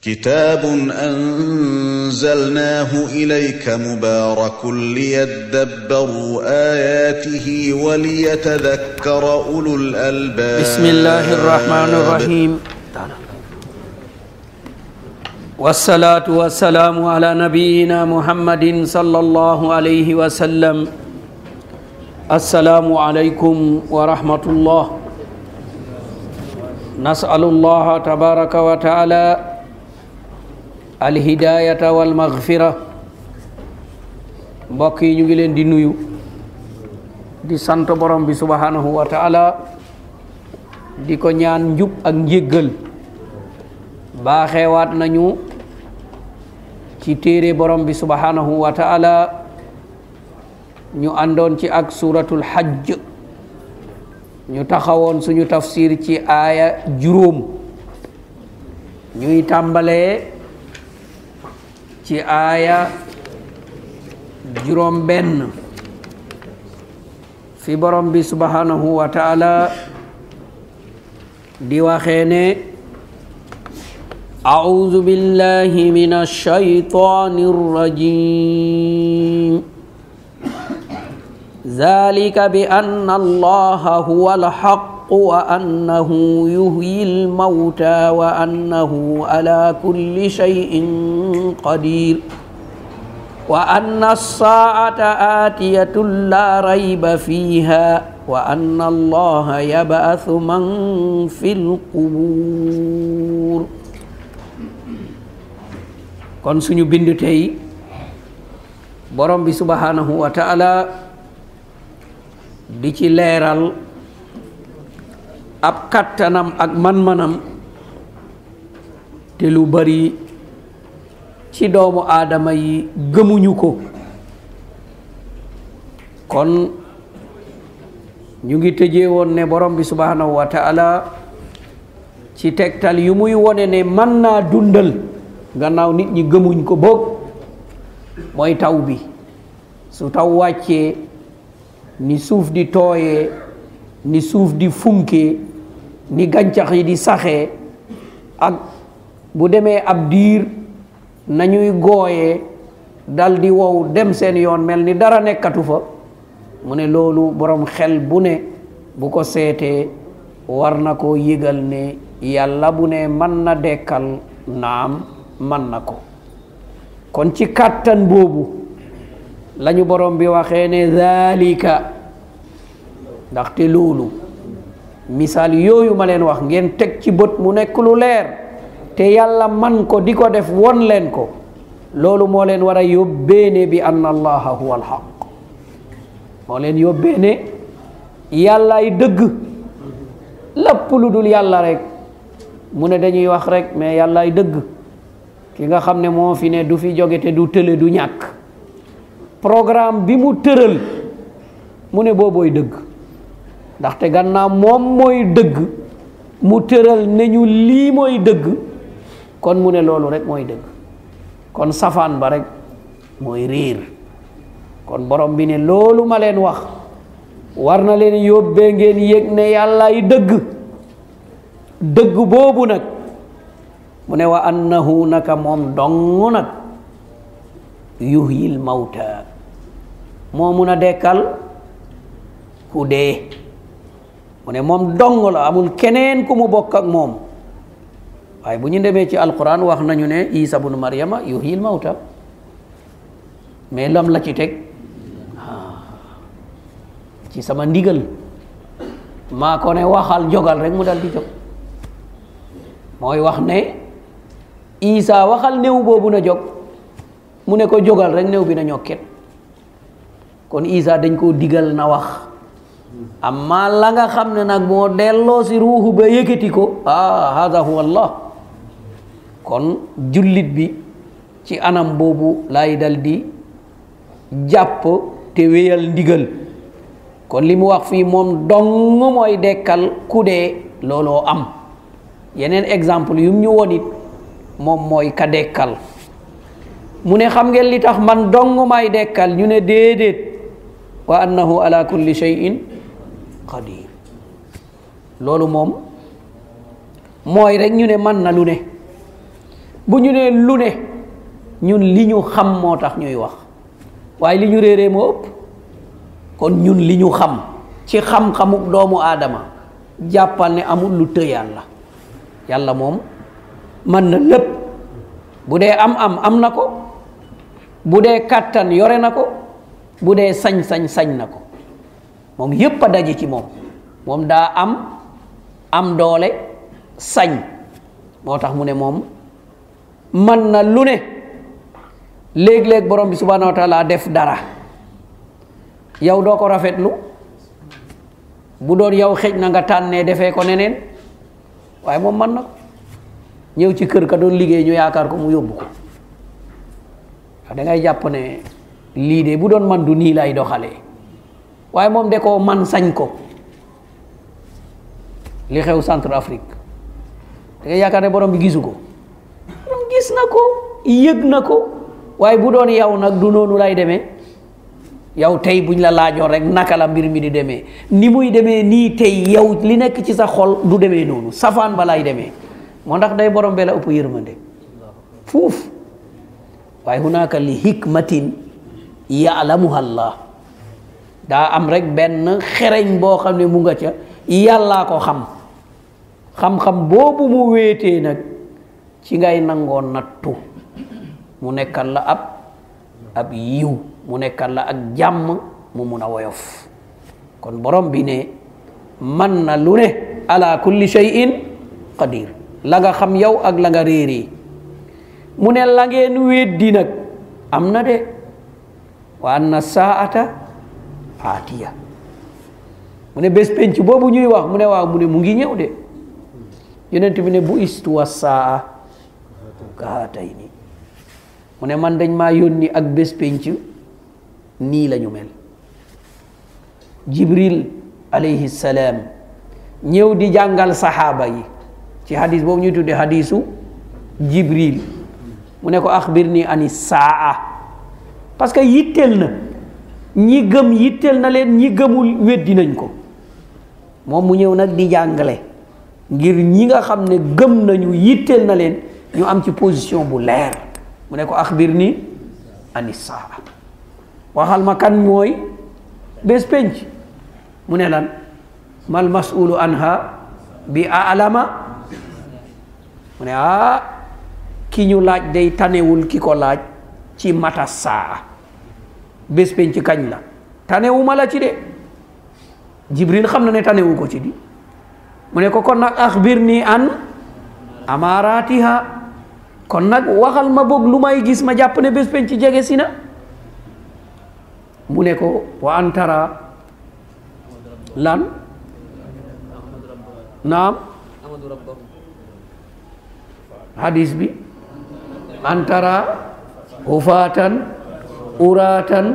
كتاب أنزلناه إليك مبارك ليدبروا آياته وليتذكر أولو الألباب. بسم الله الرحمن الرحيم. والصلاة والسلام على نبينا محمد صلى الله عليه وسلم. السلام عليكم ورحمة الله. نسأل الله تبارك وتعالى الهداية والمغفرة. mbokk yi ñu ngi leen di nuyu di sant borom bi subhanahu wa ta'ala di ko ñaan njub ak njéggal. baaxewaat nañu ci téere borom bi subhanahu wa ta'ala ñu àndoon ci ak suratul hajj ñu taxawoon suñu tafsir ci aaya juróom ñuy tàmbalee ci aaya juróom benn fi borom bi subhanahu wa ta'ala di waxee ne a'udhu billahi minash shaytanir rajim zalika bi anna allaha huwal haqq wa annahu yuhyil mauta wa annahu ala kulli shay'in qadir wa anna as-sa'ata atiyatun la rayba fiha wa anna allaha yab'athu man fil qubur. kon suñu bind tey borom bi subhanahu wa ta'ala di ci leeral ab kattanam ak man-manam te lu bari ci doomu aadama yi gëmuñu ko. kon ñu ngi tëjee woon ne borom bi subhanahu wa ta'ala ci tegtal yu muy wone ne mën naa dundal gannaaw nit ñi gëmuñ ko boog mooy taw bi. su taw wàccee ni suuf di tooyee ni suuf di funkee ni gàncax yi di saxee ak bu demee ab diir nañuy gooyee dal di wow dem seen yoon mel ni dara nekkatu fa. mu ne loolu borom xel bu ne bu ko seetee war na koo yëgal ne yàlla bu ne mën na dekkal naam mën na ko. kon ci kàttan boobu lañu borom bi waxee ne zalika ndaxte loolu misaal yooyu ma leen wax ngeen teg ci bët mu nekk lu leer te yàlla man ko di ko def won leen ko loolu moo leen war a yóbbeene bi anna allaha huwa alhaq. moo leen yóbbeene yàllaay dëgg. lépp lu dul yàlla rek mu ne dañuy wax rek mais yàllaay dëgg. ki nga xam ne moo fi ne du fi jóge te du tële du ñàkk programme bi mu tëral mu ne boobooy dëgg ndaxte gannaaw moom mooy dëgg mu tëral ne ñu lii mooy dëgg kon mu ne loolu rek mooy dëgg. kon safaan ba rek mooy réer. kon borom bi ne loolu ma leen wax war na leen yóbbee ngeen yëg ne yàllaay dëgg. dëgg boobu nag mu ne wa annahu naka moom dong nag yuhyil mawta moo mun a dekkal ku dee. mu ne moom dong la amul keneen ku mu bokk ak moom. waaye bu ñu demee ci alquran wax nañu ne Isa bnu Maryama yuhyil mawta mais lam la ci teg ci sama ndigal maa ko ne waxal jogal rek mu dal di jóg. mooy wax ne Isa waxal néew boobu na jóg mu ne ko jógal rek néew bi na ñokket. kon Isa dañ koo digal na wax. amma la nga xam ne nag moo delloo si ruuxu ba yëkkati ko hada huwa Allah. kon jullit bi ci anam boobu lay dal di jàpp te wéyal ndigal. kon li mu wax fii moom dong mooy dekkal ku dee looloo am. yeneen exemple yum ñu won it moom mooy ka dekkal. mu ne xam ngeen li tax man dong may dekkal ñu ne déedéet wa annahu ala kulli shay'in qadir. loolu moom mooy rek ñu ne man na lu ne bu ñu nee lu ne ñun li ñu xam moo tax ñuy wax waaye li ñu réeree moo ëpp kon ñun li ñu xam ci xam-xamuk doomu aadama jàppal ne amul lu të yàlla yàlla moom mën na lépp bu dee am na ko bu dee kàttan yore na ko bu dee sañ na ko moom yépp a daje ci moom daa am doole sañ moo tax mu ne moom mën na lu ne léeg-léeg borom bi subhanahu wa taala def dara yow doo ko rafetlu bu doon yow xëj na nga tànnee defee ko neneen waaye moom mën na ko ñëw ci kër ka doon liggéey ñu yaakaar ko mu yóbbu ko da ngay jàpp ne lii de bu doon man du nii lay doxalee waaye moom de ko man sañ ko li xew Centre Afrique da ngay yaakaar ne borom bi gisu ko borom gis na ko yëg na ko waaye bu doon yow nag du noonu lay demee yow tey buñ la laajoon rek naka la mbir mi di demee ni muy demee nii tey yow li nekk ci sa xol du demee noonu safaan ba lay demee moo ndax day borom bee la ëpp yërmande fuuf waaye hunaaka li hikmatin yaalamuha Allah daa am rek benn xereñ boo xam ne mu nga ca yàllaa ko xam-xam boobu mu wéetee nag ci ngay nangoo nattu mu nekkal la ab yiw mu nekkal la ak jàmm mu mun a woyof kon borom bi ne man na lu ne ala kulli shay'in qadir la nga xam yow ak la nga réeree mu ne la ngeen weddi nag am na de wa anna saata aatiya mu ne bés penc boobu ñuy wax mu ne waaw mu ne mu ngi ñëw de yonent bi ne bu istu wa saa kaatayni mu ne man dañ maa yónni ak bés penc nii la ñu mel Jibril alayhi salaam ñëw di jàngal saxaaba yi ci hadis boobu ñuy tudde hadisu Jibril mu ne ko axbirni ani saa parce que yitteel na ñi gëm yitteel na leen ñi gëmul weddi nañ ko moom mu ñëw nag di jàngale ngir ñi nga xam ne gëm nañu yitteel na leen ñu am ci position bu leer mu ne ko axbirni ani saa waxal ma kan mooy bés penc mu ne lan mal mas'ulu anha bi a'lama mu ne ki ñu laaj day tanewul ki ko laaj ci mata saa bés penc kañ la tanewuma la ci de Jibril xam na ne tanewu ko ci di mu ne ko kon nag axbirni an amaratiha kon nag waxal ma boog lu may gis ma jàpp ne bés penc jege si na mu ne ko wa antara lan naam hadis bi antara hufatan uratan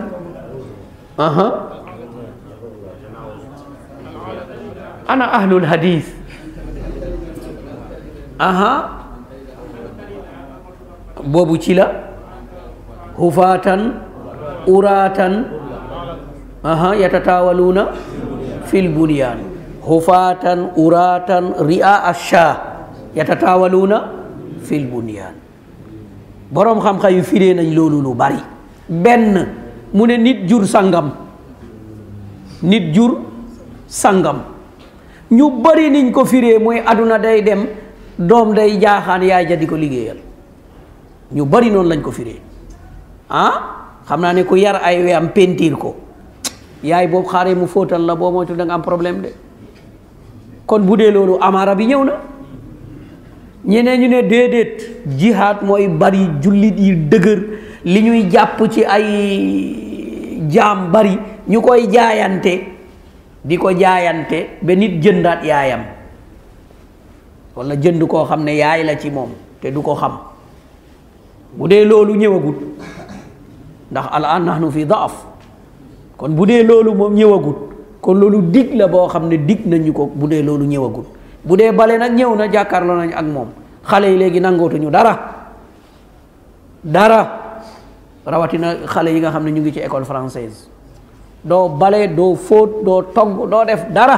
ana ahlul hadis boobu ci la hufatan uratan yatatawaluna fil bunyan hufatan uratan ri'a asha yatatawaluna fil bunyan boroom xam-xam yu firee nañ loolu lu bari benn mu ne nit jur sangam ñu bari niñ ko firee mooy aduna day dem doom day jaaxaan yaay ja di ko liggéeyal ñu bari noonu lañ ko firee xam naa ne ku yar ay weyam pentiir ko yaay boobu xaaree mu fóotal la boo moytu da nga am problème de kon bu dee loolu amaara bi ñëw na ñeneen ñu ne déedéet jihaad mooy bari jullit yi dëgër li ñuy jàpp ci ay jaam bari ñu koy jaayante di ko jaayante ba nit jëndaat yaayam walla jënd koo xam ne yaay la ci moom te du ko xam bu dee loolu ñëwagut ndax al'an nahnu fi daaf kon bu dee loolu moom ñëwagut kon loolu dig la boo xam ne dig nañu ko bu dee loolu ñëwagut bu dee bale nag ñëw na jàkkaarloo nañ ak moom xale yi léegi nangootuñu dara rawatina xale yi nga xam ne ñu ngi ci école française doo bale doo fóot doo togg doo def dara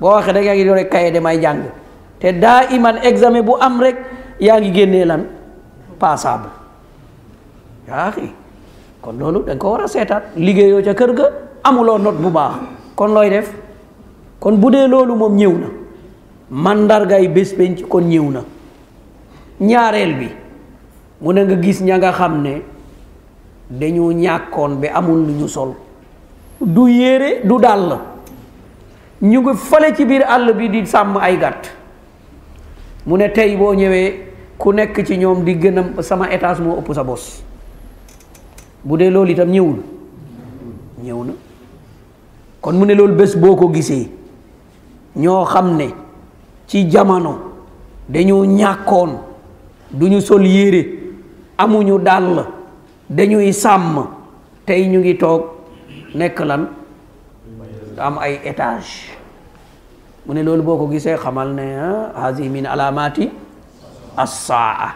boo waxee rek yaa ngi yore kaye damay jàng te daa iman examen bu am rek yaa ngi génnee lan passable yaa xi kon loolu dañ ko war a seetaat liggéeyoo ca kër ga amuloo note bu baax kon looy def kon bu dee loolu moom ñëw na mandargay bés penc kon ñëw na ñaareel bi mu ne nga gis ña nga xam ne dañu ñàkkoon bi amul lu ñu sol du yére du dàll ñu ngi fale ci biir àll bi di sàmm ay gàtt mu ne tey boo ñëwee ku nekk ci ñoom di gën a sama étage moo ëpp sa bos bu dee loolu itam ñëwul ñëw na kon mu ne loolu bés boo ko gisee ñoo xam ne ci jamono dañu ñàkkoon duñu sol yére amuñu dàll dañuy sàmm tey ñu ngi toog nekk lan am ay étage mu ne loolu boo ko gisee xamal ne hazi min alamati as-saa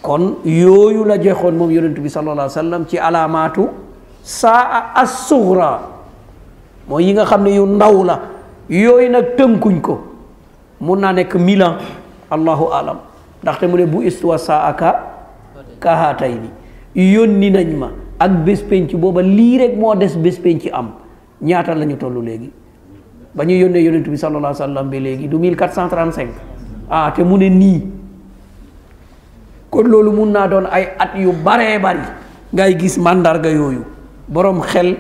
kon yooyu la joxoon moom yonent bi sallallahu alayhi wa sallam ci alamatu saa as-sughra mooy yi nga xam ne yu ndaw la yooyu nag tënkuñ ko mun naa nekk milan allahu alam ndaxte mu ne bu istuwa saa ka haatay ni yónni nañ ma ak bés penc booba lii rek moo des bés penc am ñaata la ñu toll léegi ba ñu yónnee yonent bi sallallahu alayhi wa sallam bi léegi du 1435 te mu ne nii kon loolu mun naa doon ay at yu baree bari ngay gis mandarga yooyu borom xel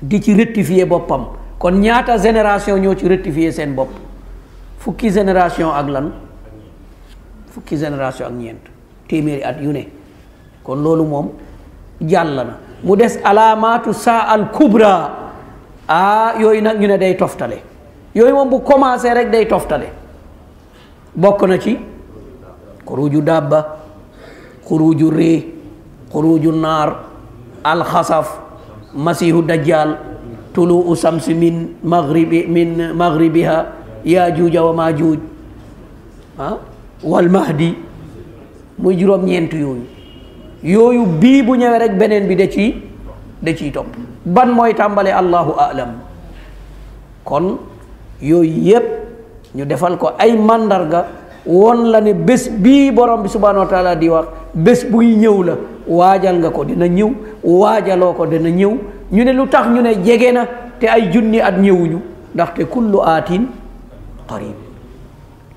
di ci rectifier boppam kon ñaata génération ñoo ci rectifier seen bopp fukki génération ak lan fukki génération ak ñeent téeméeri at yu ne kon loolu moom jàll na mu des alaamaatu saa al kubra yooyu nag ñu ne day toftale yooyu moom bu commencé rek day toftale bokk na ci xuruju dabba xuruju ree xuruju naar alxasaf masihu dajjal tuluu samsi min maghribiha yaajuuja wa maajuuj wal mahdi muy juróom-ñeent yooyu bii bu ñëwee rek beneen bi da ciy topp ban mooy tàmbale allahu alam kon yooyu yépp ñu defal ko ay mandarga woon la ne bés bii borom bi subhanahu wa taala di wax bés buy ñëw la waajal nga ko dina ñëw waajaloo ko dina ñëw ñu ne lu tax ñu ne jege na te ay junni at ñëwuñu ndaxte kullu aatin qarib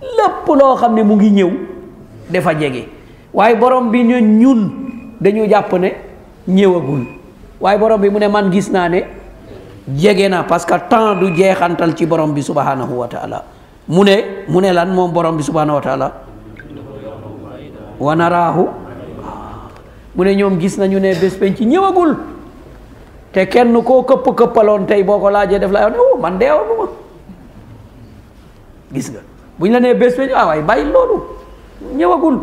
lépp loo xam ne mu ngi ñëw dafa jege waaye borom bi ñun dañu jàpp ne ñëwagul waaye borom bi mu ne man gis naa ne jege na parce que temps du jeexantal ci borom bi subhanahu wa taala mu ne lan moom borom bi subhanahu wa taala wa naraahu mu ne ñoom gis nañu ne bés penc ñëwagul te kenn koo këppaloon tey boo ko laajee def la yow man deewaguma gis nga bu ñu la nee bés penc waaye bàyyi loolu ñëwagul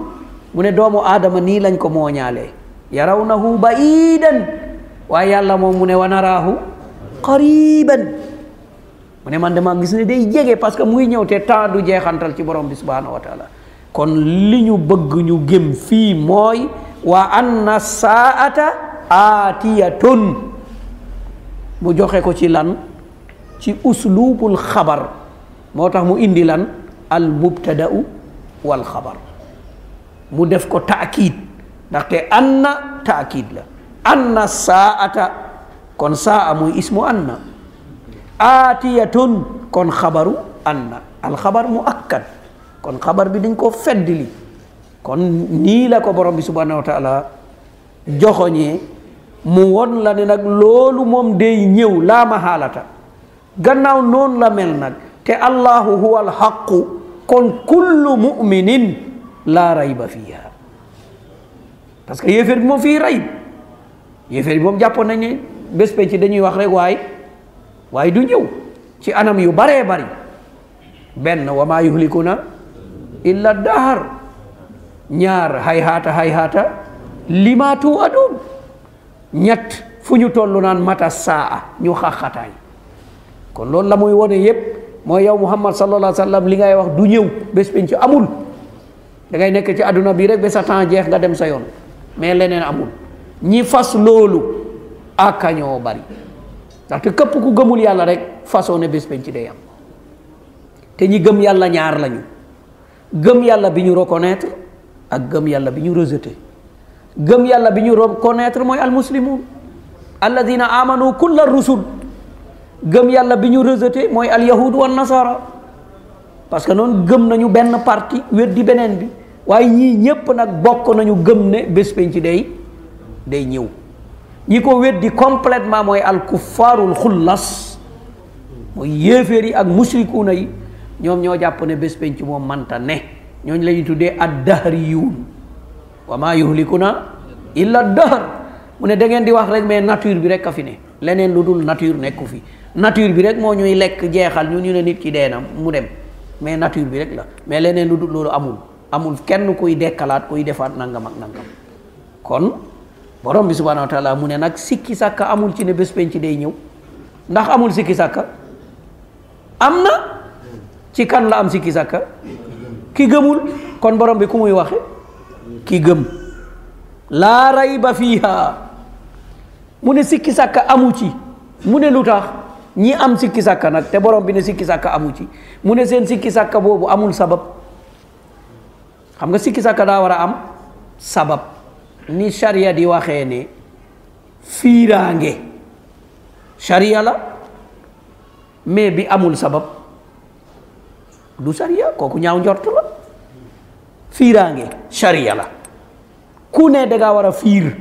mu ne doomu aadama nii lañ ko mooñaalee yarawnahu ba'idan waaye yàlla moom mu ne wa naraahu qariban mu ne man dama gis ne day jege parce que muy ñëw te temps du jeexantal ci borom bi subhanahu wa taala kon li ñu bëgg ñu gëm fii mooy wa anna saata aatiyatun mu joxe ko ci lan ci uslubul xabar moo tax mu indi lan al mubtada'u wal xabar mu def ko taakid ndaxte anna taakid la anna saata kon saa muy ismu anna aatiyatun kon xabaru anna alxabar mu akkad kon xabar bi dañ ko feddli kon nii la ko borom bi subhanahu wa taala joxoñee mu won la ne nag loolu moom day ñëw laa mahaalata gannaaw noonu la mel nag te allahu huwa alxaqu kon kullu muminin laa rayba fiha parce que yéeféer bi moom fii rayb yéeféer bi moom jàppoon nañ ne bés penc dañuy wax rek waaye du ñëw ci anam yu baree bari benn wa maa yuhlikuna illa dahar ñaar hayhaata lima tuadun ñett fu ñu toll naan mata saa ñu xaxataay kon loolu la muy wone yépp mooy yow muhammad sallallahu alayhi wa sallam li ngay wax du ñëw bés penc amul da ngay nekk ci àdduna bi rek ba sa temps jeex nga dem sa yoon mais leneen amul ñi fas loolu akañoo bari ndaxte képp ku gëmul yàlla rek façon ne bés penc day am te ñi gëm yàlla ñaar lañu gëm yàlla bi ñu reconnaître ak gëm yàlla bi ñu rejeté. gëm yàlla bi ñu reconnaître mooy almuslimun alladina amanu kulla rusul. gëm yàlla bi ñu rejeté mooy alyahud wa nasara, parce que noonu gëm nañu benn parti weddi beneen bi, waaye ñii ñépp nag bokk nañu gëm ne bés penc day ñëw. ñi ko weddi complètement mooy alkuffaarul xullas, mooy yéeféer yi ak mushrikuuna yi, ñoom ñoo jàpp ne bés penc moom manta ne. ñooñu la ñuy tuddee ad-dahriyuun wa maa yuhlikuna illa ad-dahr. mu ne da ngeen di wax rek mais nature bi rek a fi ne, leneen lu dul nature nekku fi. nature bi rek moo ñuy lekk jeexal ñu ne nit ki dee na mu dem, mais nature bi rek la, mais leneen lu dul loolu amul kenn kuy dekkalaat kuy defaat nangam ak nangam. kon borom bi subhanahu wa taala mu ne nag sikki sàkka amul ci ne bés penc day ñëw. ndax amul sikki sàkka? am na. ci kan la am sikki sàkka? ki gëmul. kon borom bi ku muy waxe? ki gëm. laa rayba fiiha, mu ne sikki sàkka amu ci. mu ne lu tax ñi am sikki sàkka nag te borom bi ne sikki sàkka amu ci, mu ne seen sikki sàkka boobu amul sabab. xam nga sikki sàkka daa war a am sabab, ni sharia di waxee ne fiiraange sharia la, mais bi amul sabab du sharia, kooku ñaaw njort la. fiiraange sharia la, ku ne dangaa war a fiir,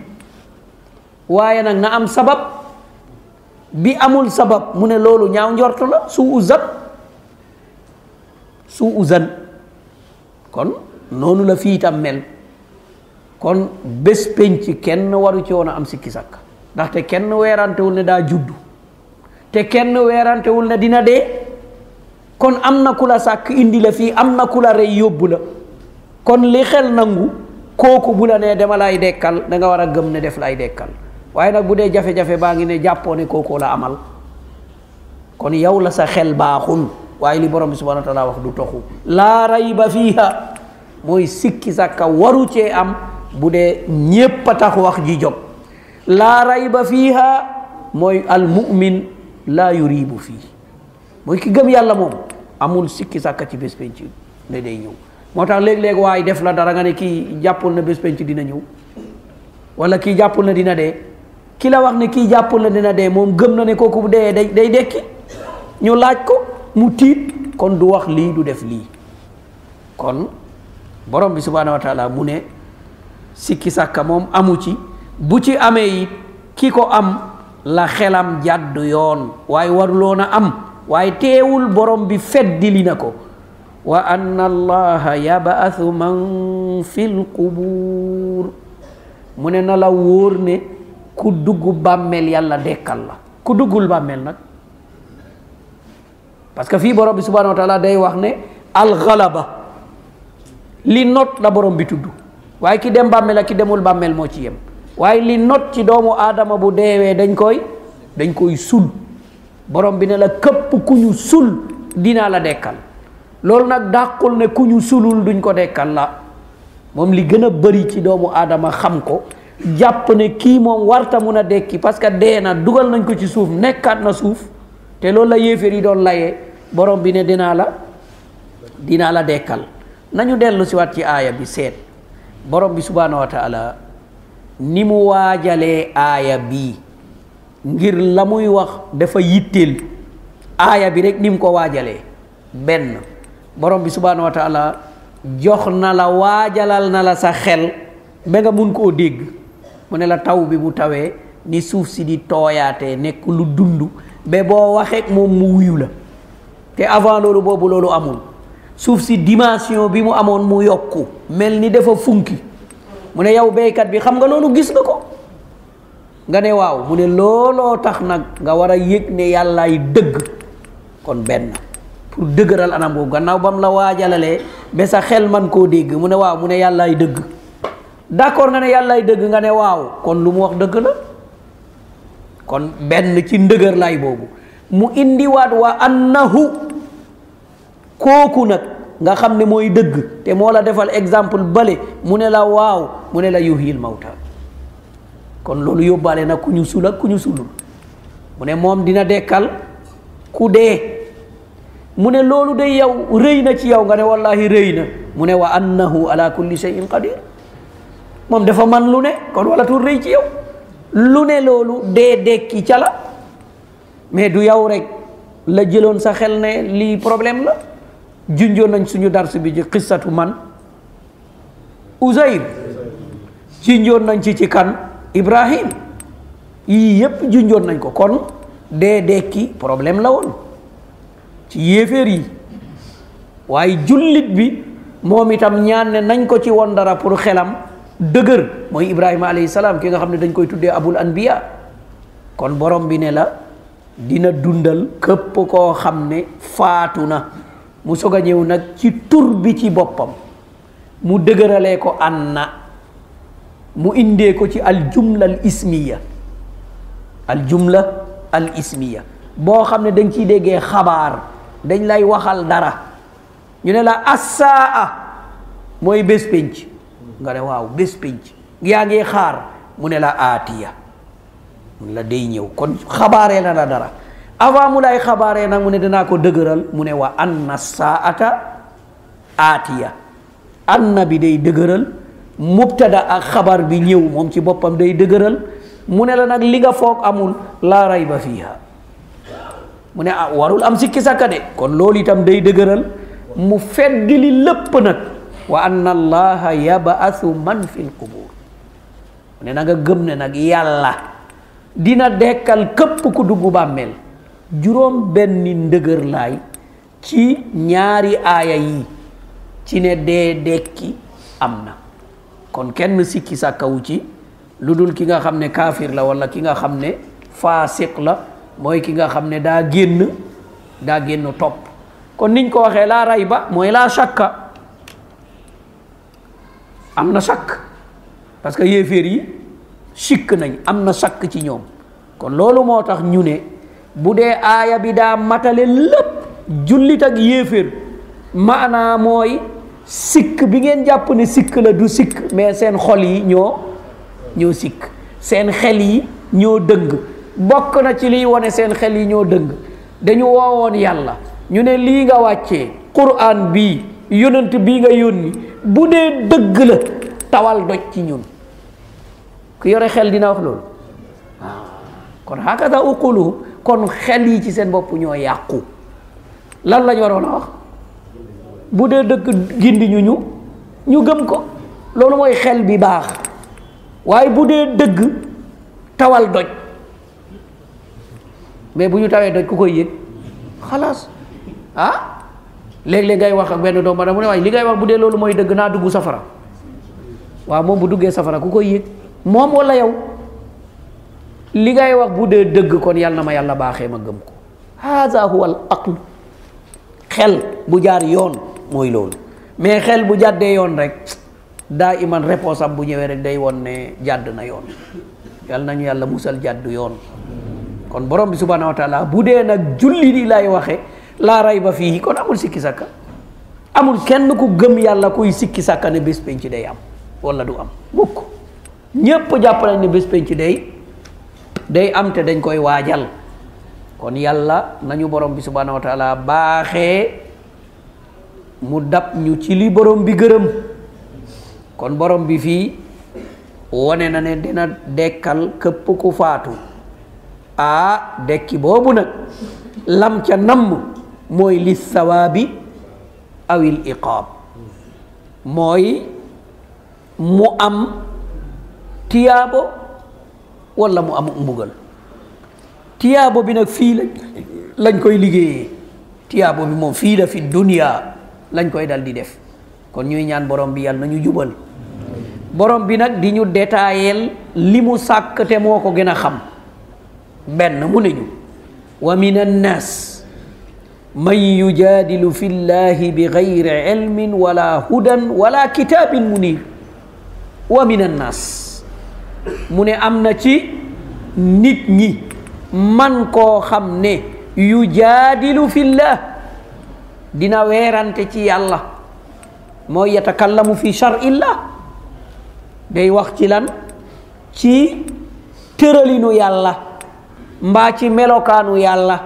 waaye nag na am sabab. bi amul sabab mu ne loolu ñaaw njort la, suu uzan. kon noonu la fii tam mel. kon bés penc kenn waru ci woon a am sikki sàkk, ndaxte kenn weerantewul ne daa juddu, te kenn weerantewul ne dina dee. kon am na ku la sàkk indi la fii, am na ku la rey yóbbu la. kon li xel nangu, kooku bu la nee dama lay dekkal, da nga war a gëm ne def lay dekkal. waaye nag bu dee jafe-jafe baa ngi ne jàppoo ne kooku la amal, kon yow la sa xel baaxul. waaye li borom bi subhanahu wa taala wax du toxu. laa rayba fiiha mooy sikki sàkka waru cee am bu dee ñépp a tax wax ji jóg. laa rayba fiiha mooy almu'min laa yuribu fii, mooy ki gëm yàlla moom amul sikki sàkka ci bés penc ne day ñëw. moo tax léeg-léeg waaye def la dara nga ne kii jàppul na bés penc dina ñëw, wala kii jàppul na dina dee. ki la wax ne kii jàppul na dina dee moom gëm na ne kooku bu dee day dekki, ñu laaj ko mu tiit, kon du wax lii du def lii. kon borom bi subhanahu wa taala mu ne sikki sàkka moom amu ci. bu ci amee it ki ko am la xelam jàdd yoon, waaye waruloon a am, waaye teewul borom bi feddili na ko. wa anna allaha yabathu man fil qubur, mu ne na la wóor ne ku dugg bàmmeel yàlla dekkal la. ku duggul bàmmeel nag, parce que fii borom bi subhanahu wa taala day wax ne alxalaba, li not la borom bi tudd, waaye ki dem bàmmeel ak ki demul bàmmeel moo ci yem. waaye li not ci doomu aadama bu deewee dañ koy sul. borom bi ne la këpp ku ñu sul dinaa la dekkal. loolu nag dàqul ne ku ñu sulul duñ ko dekkal la. moom li gën a bëri ci doomu aadama xam ko, jàpp ne kii moom warta mun a dekki parce que dee na, dugal nañ ko ci suuf, nekkaat na suuf. te loolu la yéeféer yi doon layee. borom bi ne dinaa la dekkal. nañu dellu si waat ci aaya bi seet borom bi subhanahu wa taala ni mu waajalee aaya bii ngir la muy wax dafa yitteel aaya bi rek ni mu ko waajalee. benn, borom bi subhanahu wa taala jox na la, waajalal na la sa xel ba nga mun koo dégg. mu ne la taw bi bu tawee ni suuf si di tooyaatee nekk lu dund ba boo waxee moom mu wuyu la. te avant loolu boobu loolu amul. suuf si dimension bi mu amoon mu yokku mel ni dafa funki. mu ne yow béykat bi xam nga loolu gis nga ko, nga ne waaw. mu ne looloo tax nag nga war a yëg ne yàllaay dëgg. kon benn pour dëgëral anam boobu gannaaw bam la waajalalee ba sa xel man koo dégg. mu ne waaw, mu ne yàllaay dëgg. d'accord nga ne yàllaay dëgg, nga ne waaw kon lu mu wax dëgg la. kon benn ci ndëgër lay boobu mu indiwaat wa annahu, kooku nag nga xam ne mooy dëgg te moo la defal exemple bale, mu ne la waaw, mu ne la yuhyil mawta. kon loolu yóbbaale na ku ñu sul ak ku ñu sulul. mu ne moom dina dekkal ku dee. mu ne loolu de yow rëy na ci yow, nga ne wallahi rëy na. mu ne wa annahu ala kulli shay'in qadir moom dafa man lu ne kon wala tur rëy ci yow lu ne loolu dee dekki ca la mais du yow rek la jëloon sa xel ne lii problème la junjoon nañ suñu dars bi ci qissatu man Uzayr junjoon nañ ci kan Ibrahim yii yépp junjoon nañ ko kon dee dekki problème la woon ci yéeféer yi waaye jullit bi moom itam ñaan ne nañ ko ci woon dara pour xelam dëgër mooy Ibrahima alayhi salaam ki nga xam ne dañ koy tuddee abul anbiya kon borom bi ne la dina dundal képp koo xam ne faatu na mu soog a ñëw nag ci tur bi ci boppam mu dëgëralee ko anna mu indee ko ci al jumla al ismiya al jumla al ismiya boo xam ne dañ ciy déggee xabaar dañ lay waxal dara ñu ne la assaa mooy bés pénc nga ne waaw bés pénc yaa ngi xaar mu ne la aatiya mun la day ñëw kon xabaaree na la dara avant mu lay xabaaree nag mu ne danaa ko dëgëral mu ne wa anna saata aatiya anna bi day dëgëral mubtada ak xabar bi ñëw moom ci boppam day dëgëral mu ne la nag li nga foog amul laa rayba fiiha mu ne ah warul am sikki sakka de kon loolu itam day dëgëral mu fedd li lépp nag wa anna allaha yab'athu man fil qubur mu ne na nga gëm ne nag yàlla dina dekkal képp ku dugg bàmmeel juróom benni ndëgër laay ci ñaari aaya yi ci ne dee dekki am na kon kenn sikki sàkkawu ci lu dul ki nga xam ne kaafir la wala ki nga xam ne faasiq la mooy ki nga xam ne daa génn topp kon niñ ko waxee laa rayba mooy laa shakka am na shakk parce que yéeféer yi sikk nañ am na shakk ci ñoom kon loolu moo tax ñu ne bu dee aaya bi daa matale lépp jullit ak yéeféer maanaa mooy sikk bi ngeen jàpp ne sikk la du sikk mais seen xol yi ñoo sikk seen xel yi ñoo dëng bokk na ci liy wone seen xel yi ñoo dëng dañu woowoon yàlla ñu ne lii nga wàccee quraan bii yonent bii nga yónni bu dee dëgg la tawal doj ci ñun ku yore xel dina wax loolu waaw kon hakada uquluhum kon xel yi ci seen bopp ñoo yàqu lan lañ waroon a wax bu dee dëgg gindi ñu gëm ko loolu mooy xel bi baax waaye bu dee dëgg tawal doj mais bu ñu tawee doj ku koy yëg xalaas léeg-léeg ngay wax ak benn doomu mu ne waaye li ngay wax bu dee loolu mooy dëgg naa dugg safara waaw moom bu duggee safara ku koy yëg moom wala yow li ngay wax bu dee dëgg kon yàlla na ma yàlla baaxee ma gëm ko haza huwa al aql xel bu jaar yoon mooy loolu mais xel bu jàddee yoon rek daa iman réponse am bu ñëwee rek day won ne jàdd na yoon yàlla nañu yàlla musal jàdd yoon kon borom bi subhanahu wa taala bu dee nag julli di lay waxe laa rayba fii kon amul sikki sakka amul kenn ku gëm yàlla kuy sikki sakka ne bés penc day am wala du am mukk ñépp jàpp nañ ne bés penc day am te dañ koy waajal kon yàlla nañu borom bi subhanahu wa taala baaxee mu dab ñu ci li borom bi gërëm kon borom bi fii wone na ne dina dekkal képp ku faatu dekki boobu nag lam ca namm mooy li sawaabi awil iqaab mooy mu am tiyaabo wala mu am mbugal tiyaabo bi nag fii lañ koy liggéeyee tiyaabo bi moom fii la fi dunya lañ koy dal di def kon ñuy ñaan borom bi yàlla nañu jubal borom bi nag di ñu détaayel li mu sàkk te moo ko gën a xam benn mu ne ñu wa min annaas man yujaadilu fi llahi bi gayri ilmin wala hudan wala kitaabin munir wa min annaas mu ne am na ci nit ñi man koo xam ne yujaadilu fi llah dina weerante ci yàlla mooy yatakallamu fi shar'illah day wax ci lan ci tëralinu yàlla mbaa ci melokaanu yàlla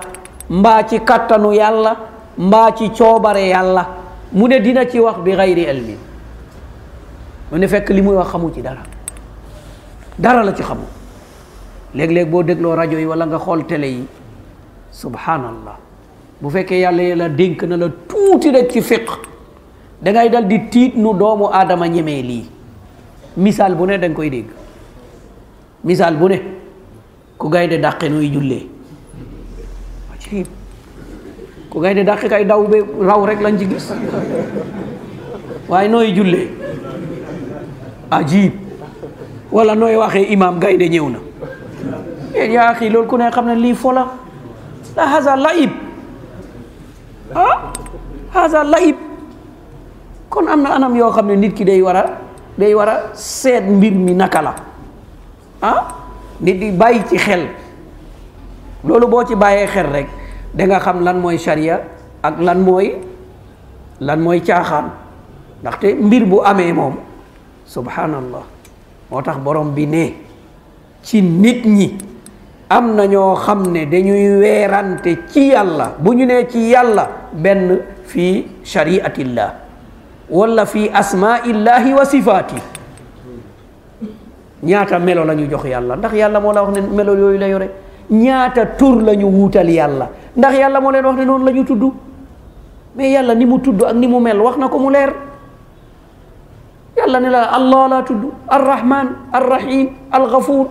mbaa ci kattanu yàlla mbaa ci coobare yàlla mu ne dina ci wax bi gayri ilmi mu ne fekk li muy wax xamu ci dara la ci xamu. léeg-léeg boo dégloo rajo yi wala nga xool télé yi subhanallah bu fekkee yàlla la dénk na la tuuti rek ci fiq dangay dal di tiit nu doomu aadama ñemee lii. misaal bu ne danga koy dégg, misaal bu ne ku gaynde dàqe nooy jullee ajib, ku gaynde dàqe kay daw be raw rek lañ ci gis waaye nooy jullee ajib, wala nooy waxee imam gaynde ñëw na. yaa axi loolu ku ne xam ne lii fola la haza laib haza laib. kon am na anam yoo xam ne nit ki day war a seet mbir mi naka la nit di bàyyi ci xel. loolu boo ci bàyyee xel rek da nga xam lan mooy sharia ak lan mooy caaxaan. ndaxte mbir bu amee moom subhanallah moo tax borom bi ne ci nit ñi am na ñoo xam ne dañuy weerante ci yàlla. bu ñu nee ci yàlla benn fii shariatillah wala fii asmaillahi wa sifaati. ñaata melo la ñu jox yàlla ndax yàlla moo la wax ne melo yooyu la yore. ñaata tur la ñu wuutal yàlla ndax yàlla moo leen wax ne noonu la ñu tudd. mais yàlla ni mu tudd ak ni mu mel wax na ko mu leer. yàlla ne la allah la tudd arrahman arrahim alghafuur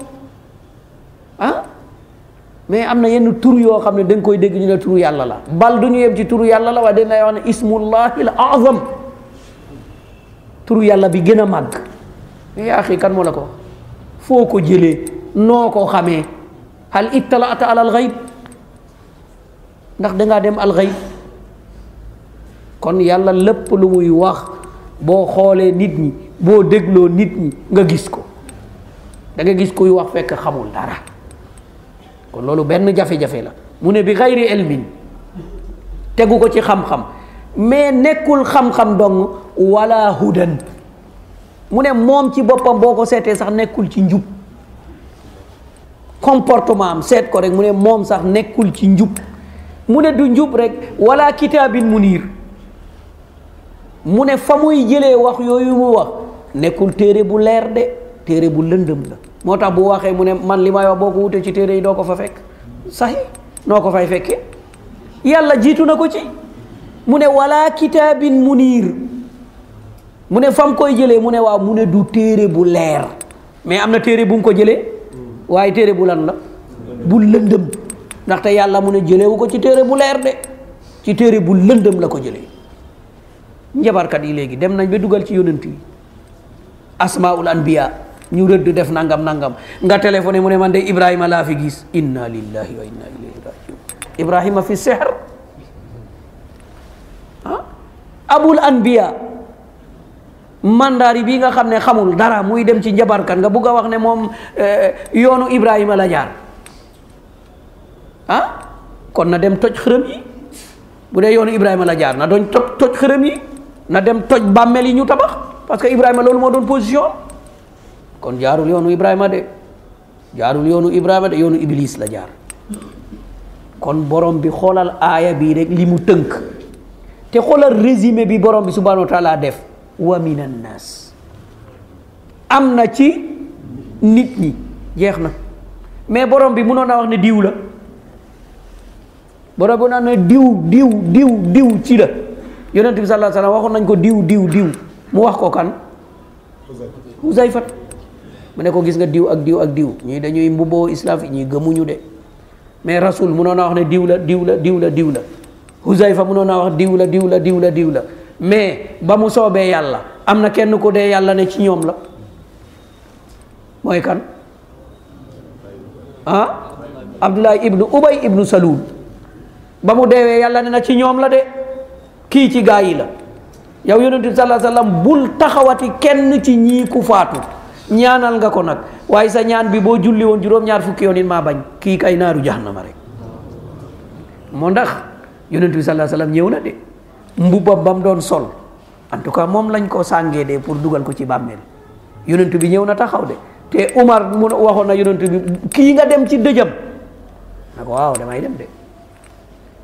mais am na yenn tur yoo xam ne da nga koy dégg ñu ne turu yàlla la. bal du ñu yem ci turu yàlla la waaye dañ lay wax ne ismullahi al azam, turu yàlla bi gën a màgg. yaa axi kan moo la ko foo ko jëlee noo ko xamee hal ittalaata ala al gayb ndax dangaa dem al gayb. kon yàlla lépp lu muy wax boo xoolee nit ñi boo dégloo nit ñi nga gis ko. da nga gis kuy wax fekk xamul dara. kon loolu benn jafe-jafe la. mu ne bi gayri ilmin tegu ko ci xam-xam mais nekkul xam-xam dong wala hudan. mu ne moom ci boppam boo ko seetee sax nekkul ci njub. comportement am seet ko rek mu ne moom sax nekkul ci njub. mu ne du njub rek wala kitaabin munir. mu ne fa muy jëlee wax yooyu mu wax nekkul téere bu leer de téere bu lëndëm la. moo tax bu waxee mu ne man li may wax boo ko wutee ci téere yi doo ko fa fekk. sahi noo ko fay fekkee yàlla jiitu na ko ci. mu ne wala kitaabin munir. mu ne fam koy jëlee mu ne waaw mu ne du téere bu leer mais am na téere bu mu ko jëlee waaye téere bu lan la bu lëndëm. ndaxte yàlla mu ne jëlewu ko ci téere bu leer de ci téere bu lëndëm la ko jëlee. njabarkat yi léegi dem nañ ba dugal ci yonent yi asmaul anbiya ñu rëdd def nangam nangam nga téléphoné mu ne man de Ibrahima laa fi gis. inna lillahi wa inna ilayhi rajiun. Ibrahima fi sihr abul anbiya mandaari bii nga xam ne xamul dara muy dem ci njabarkat nga bugg a wax ne moom yoonu Ibrahima la jaar kon na dem toj xërëm yi. bu dee yoonu Ibrahima la jaar na doon toj xërëm yi na dem toj bàmmeel yi ñu tabax parce que Ibrahima loolu moo doon position. kon jaarul yoonu Ibrahima de yoonu Iblis la jaar. kon borom bi xoolal aaya bii rek li mu tënk te xoolal résumé bi borom bi subhanahu wa taala def. wa minan naas am na ci nit ñi jeex na mais borom bi mënoon naa wax ne diw la. borom bi naan ne diw ci la. yonent bi sallallahu alayhi wasallam waxoon nañ ko diw mu wax ko kan. Huzayfa mu ne ko gis nga diw ak diw ñii dañuy mbubboo islam fi ñii gëmuñu de mais rasul mënoon naa wax ne diw la. Huzayfa mënoon naa wax diw la mais ba mu soobee yàlla am na kenn ku dee yàlla ne ci ñoom la. mooy kan Abdullah ibnu Ubay ibnu Salul ba mu deewee yàlla ne na ci ñoom la de kii ci gaa yi la. yow yonent bi sallallahu alayhi wasallam bul taxawati kenn ci ñii ku faatu ñaanal nga ko nag waaye sa ñaan bi boo julli woon juróom-ñaar fukki yoon it maa bañ kii kay naaru jahannama rek. moo ndax yonent bi sallallahu alayhi wasallam ñëw na de mbubbam ba mu doon sol en tout cas moom lañ ko sàngee de pour dugal ko ci bàmmeel. yonent bi ñëw na taxaw de te Umar mu waxoon na yonent bi kii nga dem ci dëjëm na ko waaw damay dem de.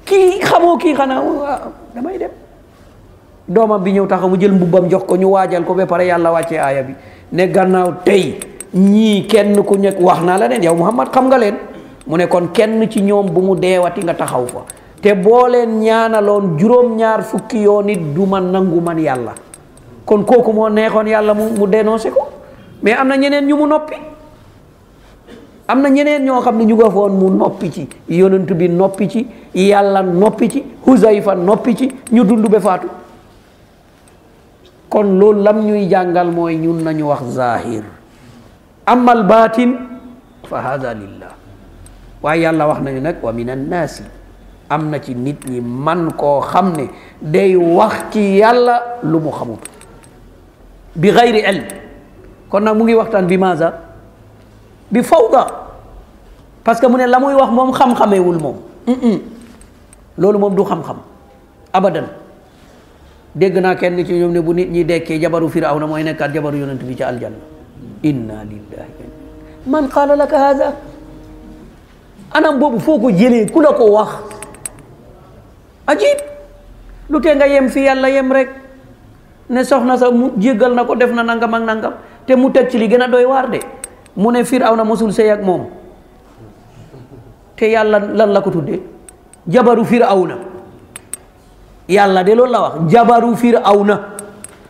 kii xamoo kii xanaa waaw damay dem doomam bi ñëw taxaw mu jël mbubbam jox ko ñu waajal ko ba pare yàlla wàccee aaya bi ne gannaaw tey ñii kenn ku nekk wax naa la leen yow Muhammad xam nga leen mu ne kon kenn ci ñoom bu mu deewati nga taxaw fa te boo leen ñaanaloon juróom-ñaar fukki yoon it du ma nangu man yàlla kon kooku moo neexoon yàlla mu dénoncé ko mais am na ñeneen ñu mu noppi am na ñeneen ñoo xam ne ñu nga foon mu noppi ci yonent bi noppi ci yàlla noppi ci Huzayfa noppi ci ñu dund ba faatu kon loolu lam ñuy jàngal mooy ñun nañu wax zahir amal baatin fa hada lillah waaye yàlla wax nañu nag wa min annaasi am na ci nit ñi man koo xam ne day wax ci yàlla lu mu xamut bi gayri ilm kon nag mu ngi waxtaan bi maza bi fawda parce que mu ne la muy wax moom xam-xamewul moom loolu moom du xam-xam abadan dégg naa kenn ci ñoom ne bu nit ñi dekkee jabaru firawna mooy nekkaat jabaru yonent bi ci aljanna inna lillahi man qaala laka hada anam boobu foo ko jëlee ku la ko wax ajib lu tee nga yem fi yàlla yem rek ne soxna sa mu jéggal na ko def na nangam ak nangam te mu teg ci li gën a doy waar de mu ne firawna mosul sëy ak moom te yàlla lan la ko tuddee jabaru firawna yàlla de loolu la wax jabaru firawna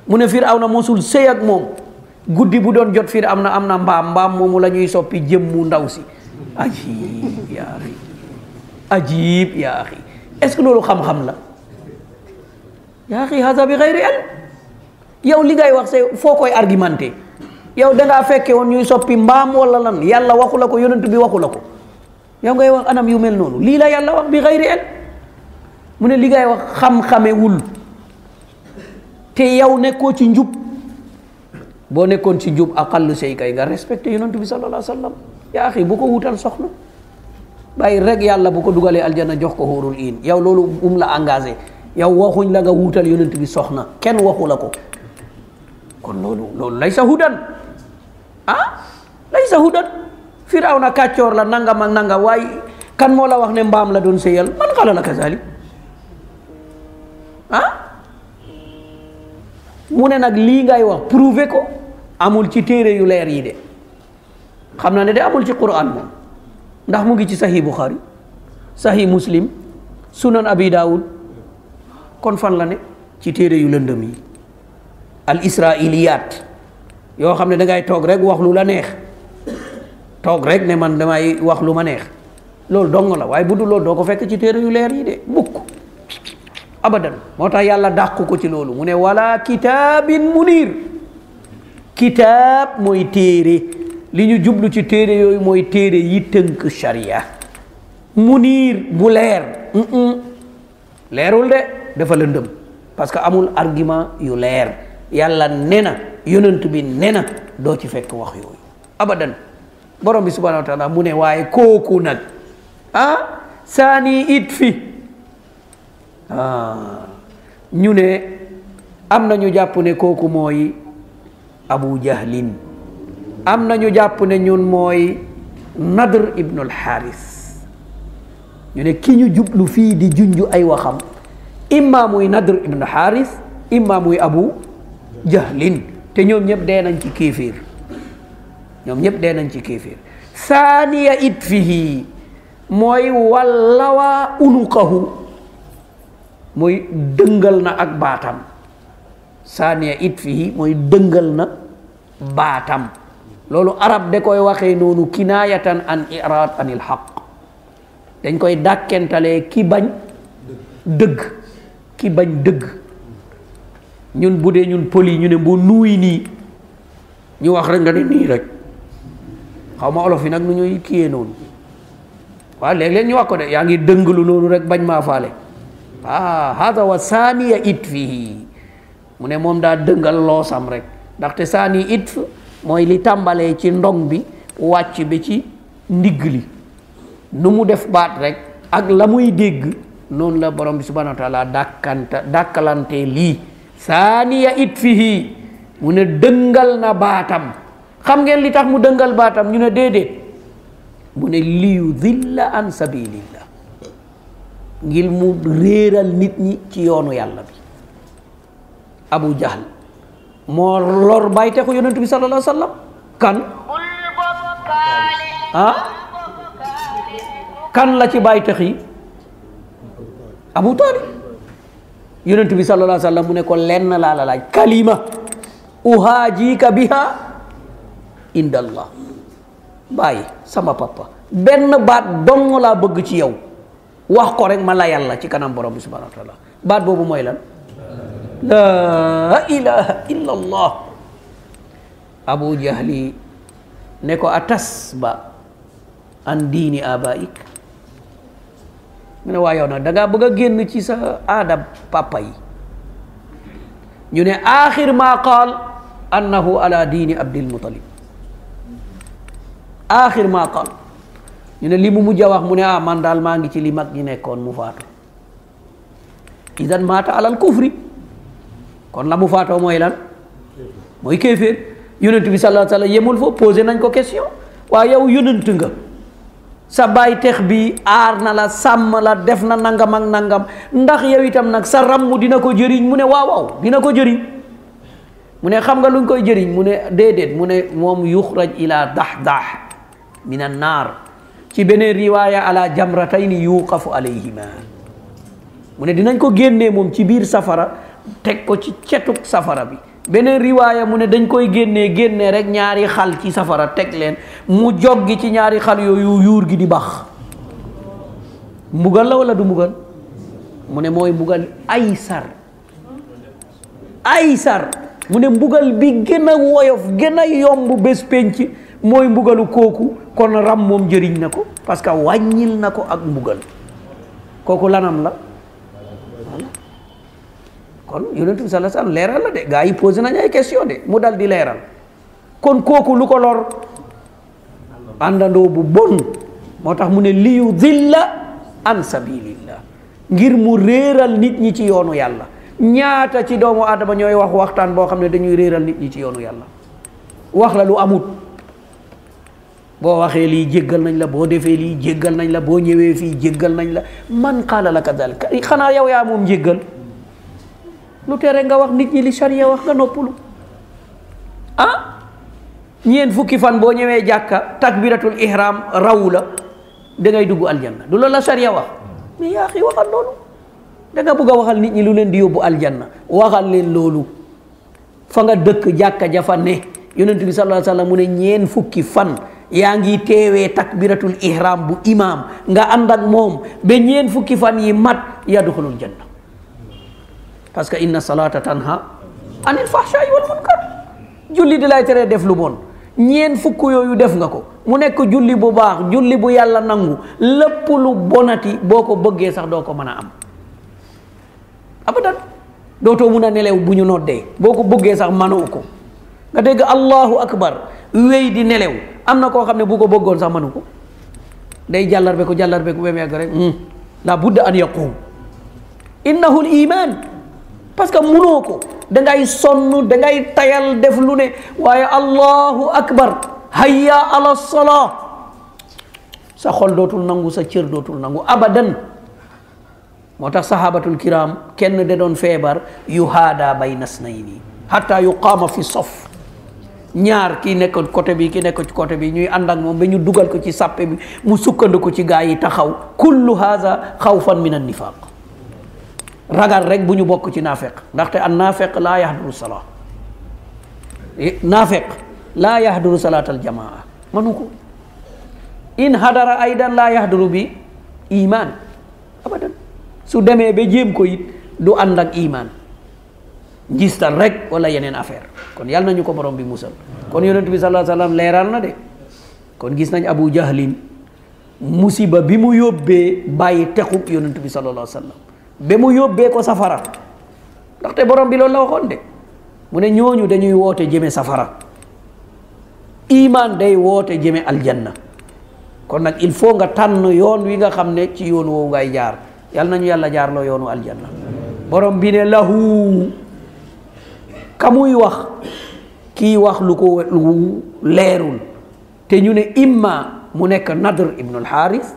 mu ne firawna mosul sëy ak moom guddi bu doon jot firawna am na mbaam moomu la ñuy soppi jëmmu ndaw si ajib yaa axi ajib yaa axi est ce que loolu xam-xam la yaa axi hada bi xayri ilm yow li ngay wax c'est foo koy argumenté yow dangaa fekke woon ñuy soppi mbaam wala lan yàlla waxu la ko yonent bi waxu la ko yow ngay wax anam yu mel noonu lii la yàlla wax bi xayri ilm mu ne li ngay wax xam-xamewul te yow nekkoo ci njub boo nekkoon ci njub aqallu sey kay nga respecté yonent bi sallallahu alayhi wa sallam yaa axi bu ko wutal soxna bàyyi rek yàlla bu ko dugalee aljana jox ko hóorul iin yow loolu la engagé yow waxuñ la nga wutal yonent bi soxna kenn waxu la ko kon loolu laysa hudan laysa hudan firawna kàccoor la nangam ak nangam waaye kan moo la wax ne mbaam la doon sëyal man xala la kazalik mu ne nag lii ngay wax prouvé ko amul ci téere yu leer yi de xam naa ne de amul ci Qur'an moom ndax mu ngi ci sahih Bukhari sahih Muslim sunan Abi Dawud kon fan la ne ci téere yu lëndëm yi al israiliyat yoo xam ne dangay toog rek wax lu la neex toog rek ne man damay wax lu ma neex loolu dong la waaye bu dul loolu doo ko fekk ci téere yu leer yi de mukk abadan moo tax yàlla dàq ko ci loolu mu ne wala kitaabin munir kitaab mooy téere li ñu jublu ci téere yooyu mooy téere yi tënk sharia munir bu leer leerul de dafa lëndëm parce que amul argument yu leer yàlla ne na yonent bi ne na doo ci fekk wax yooyu abadan borom bi subhanahu wa taala mu ne waaye kooku nag saani it fi ñu ne am na ñu jàpp ne kooku mooy Abu Jahlin am na ñu jàpp ne ñun mooy Nadr ibn al-Haris ñu ne ki ñu jublu fii di junju ay waxam imma muy Nadr ibn al-Haris imma muy Abu Jahlin te ñoom ñëpp dee nañ ci kéeféer ñoom ñëpp dee nañ ci kéeféer saaniya it fihi mooy wallawa unuqahu mooy dëngal na ak baatam saaniya it fihi mooy dëngal na baatam loolu arab da koy waxee noonu kinaayatan an iraad anil xaq dañ koy dàkkentalee ki bañ dëgg ki bañ dëgg ñun bu dee ñun poli ñu ne bu nuuy nii ñu wax rek nga ne nii rek xaw ma olof yi nag nu ñuy kiyee noonu waaw léeg-léeg ñu wax ko de yaa ngi dënglu noonu rek bañ maa faale hada wa saaniya it fii mu ne moom daa dëngal loosam rek ndaxte saani it mooy li tàmbalee ci ndong bi wàcc bi ci ndigg li nu mu def baat rek ak la muy dégg noonu la borom bi subhanahu wa taala dàkkalante lii saaniya it fii mu ne dëngal na baatam xam ngeen li tax mu dëngal baatam ñu ne déedéet mu ne liyu dilla an sabilillah ngir mu réeral nit ñi ci yoonu yàlla bi Abu Jahl moo lor bàyyi ko yonent bi sallallahu alayhi wa sallam kan kan la ci bàyyi tax yi Abu Talib yonent bi sallallahu alayhi wa sallam mu ne ko lenn laa la laaj kalima uhaajika biha indallah bàyyi sama papa benn baat dong laa bëgg ci yow wax ko rek ma la yàlla ci kanam borom bi subhanahu wa taala baat boobu mooy lan la ilaha illa allah Abu Jahli ne ko atas ba an diini abaik mu ne waa yow nag da ngaa bëgg a génn ci sa aada papa yi ñu ne axir ma qaal annahu ala diini Abdil Muttalib axir ma qaal ñu ne li mu mujj a wax mu ne man daal maa ngi ci li mag ñi nekkoon mu faatu idan maata alal kufri kon la mu faatoo mooy lan mooy kéeféer yonent bi sallallahu alayhi wa sallam yemul fa posé nañ ko question waaye yow yonent nga sa baay tex bi aar na la sàmm la def na nangam ak nangam ndax yow itam nag sa ramm dina ko jëriñ mu ne waaw dina ko jëriñ mu ne xam nga luñ koy jëriñ mu ne déedéet mu ne moom yuxraj ila dahdah min an naar ci beneen riwaaya ala jamratayni yuqafu alayhima mu ne dinañ ko génnee moom ci biir safara teg ko ci cetuk safara bi beneen riwaaya mu ne dañ koy génnee rek ñaari xal ci safara teg leen mu joggi ci ñaari xal yooyu yuur gi di bax mbugal la wala du mbugal mu ne mooy mbugal aysar mu ne mbugal bi gën a woyof gën a yomb bés penc mooy mbugalu kooku kon ram moom jëriñ na ko parce que wàññil na ko ak mbugal kooku lanam la kon yonent bi sallallahu alayhi wasallam leeral la de gaa yi posé nañ ay question de mu dal di leeral kon kooku lu ko lor àndandoo bu bon moo tax mu ne liyu dilla an sabilillah ngir mu réeral nit ñi ci yoonu yàlla ñaata ci doomu aadama ñooy wax waxtaan boo xam ne dañuy réeral nit ñi ci yoonu yàlla wax la lu amut boo waxee lii jéggal nañ la boo defee lii jéggal nañ la boo ñëwee fii jéggal nañ la man qaala laka dalika xanaa yow yaa moom jéggal lu tere nga wax nit ñi li sharia wax nga noppalu ñeen fukki fan boo ñëwee jàkka takbiratul ihram raw la da ngay dugg aljanna du loolu la sharia wax mais yaa xi waxal loolu da nga bëgg a waxal nit ñi lu leen di yóbbu aljanna waxal leen loolu fa nga dëkk jàkka ja fa ne yonent bi sallallahu alayhi wasallam mu ne ñeen fukki fan yaa ngi teewee takbiratul ihram bu imam nga ànd ak moom ba ñeen fukki fan yi mat yadxulul janna parce que inna salata tanha anil fahsha'i wal munkar julli di lay tere def lu bon ñeen fukk yooyu def nga ko mu nekk julli bu baax julli bu yàlla nangu lépp lu bonati boo ko bëggee sax doo ko mën a am abadan dootoo mun a nelew bu ñu noddee boo ko bëggee sax manoo ko nga dégg allahu akbar wéy di nelew am na koo xam ne bu ko bëggoon sax manu ko day jàllarbe ko ba mu yàgg rek la budda an yaqum innahu l iman parce que munoo ko dangay sonn dangay tayal def lu ne waaye allahu akbar hayya ala salaa sa xol dootul nangu sa cër dootul nangu abadan moo tax sahabatul kiram kenn de doon feebar yuhaada bayna snayni hatta yuqaama fi saf ñaar kii nekk côté bi kii nekk ci côté bi ñuy ànd ak moom ba ñu dugal ko ci sàppe bi mu sukkandiku ci gaa yi taxaw kullu haza xawfan min an nifaq ragal rek bu ñu bokk ci naafeq ndaxte an naafeq laa yahduru salaa naafeq laa yahduru salaatal jamaa manu ko in hadara aydan laa yahduru bi iman abadan su demee ba jéem ko it du ànd ak iman ngistal rek wala yeneen affaire kon yàlla nañu ko borom bi musal kon yonent bi sallallahu alayhi wasallam leeral na de kon gis nañ Abu Jahlin musiba bi mu yóbbee bàyyi texub yonent bi sallallahu alayhi wasallam ba mu yóbbee ko safara ndaxte borom bi loolu la waxoon de mu ne ñooñu dañuy woote jëme safara iman day woote jëme aljanna kon nag il faut nga tànn yoon wi nga xam ne ci yoon woowu ngay jaar yàlla nañu yàlla jaarloo yoonu aljanna borom bi ne lahu ka muy wax kii wax lu ko lu leerul te ñu ne imma mu nekk Nadr ibnul Haris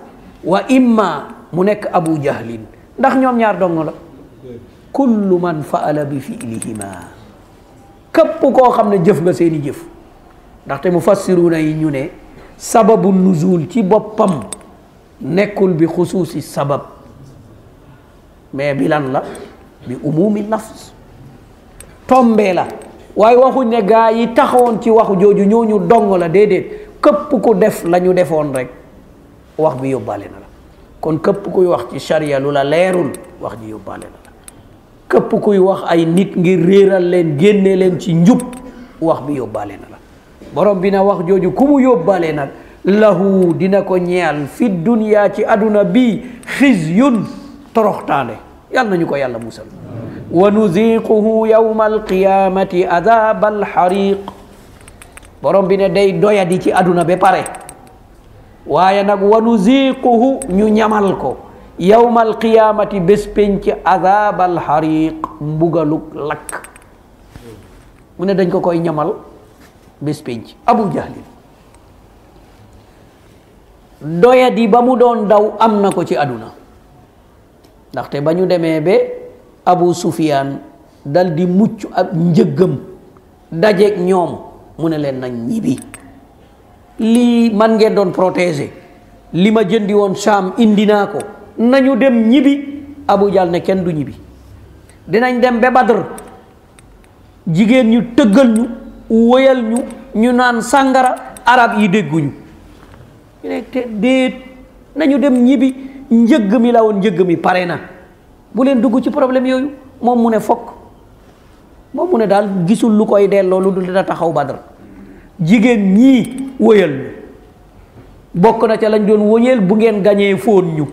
wa imma mu nekk Abu Jahlin ndax ñoom ñaar dong la kullu man faala bi fi'lihima képp koo xam ne jëf nga seeni jëf ndaxte mufassiruna yi ñu ne sababu nuzul ci boppam nekkul bi xusuusi sabab mais bi lan la bi umumi lafz tombee la waaye waxuñ ne gaa yi taxawoon ci waxu jooju ñooñu dong la déedéet képp ku def la ñu defoon rek wax bi yóbbaale na la kon képp kuy wax ci sharia lu la leerul wax ji yóbbaale na la képp kuy wax ay nit ngir réeral leen génne leen ci njub wax bi yóbbaale na la borom bi na wax jooju ku mu yóbbaale nag lahu dina ko ñeel fi dunya ci aduna bi xizyun toroxtaane yàlla nañu ko yàlla musal wa nuziquhu yawma alqiyamati adab alxariq borom bi ne day doyadi ci aduna ba pare waaye nag wa nuziquhu ñu ñamal ko yawma alqiyamati bés penc adab alxariq mbugaluk lakk mu ne dañ ko koy ñamal bés penc abu jahlin doyadi ba mu doon daw am na ko ci aduna ndaxte ba ñu demee ba abu sufiyaan dal di mucc ab njëggam dajeeg ñoom mu ne leen nañ ñibbi lii man ngeen doon protéger li ma jëndi woon Saam indi naa ko nañu dem ñibbi abu jahl ne kenn du ñibbi dinañ dem ba Badr jigéen ñu tëggal ñu wëyal ñu ñu naan sàngara arab yi dégguñu ñu ne te déet nañu dem ñibbi njëgg mi la woon njëgg mi pare na bu leen dugg ci problème yooyu moom mu ne fokk moom mu ne daal gisul lu koy delloo lu dul dina taxaw Badr jigéen ñii wëyal ñu bokk na ca lañ doon wëñeel bu ngeen gañee fóon ñu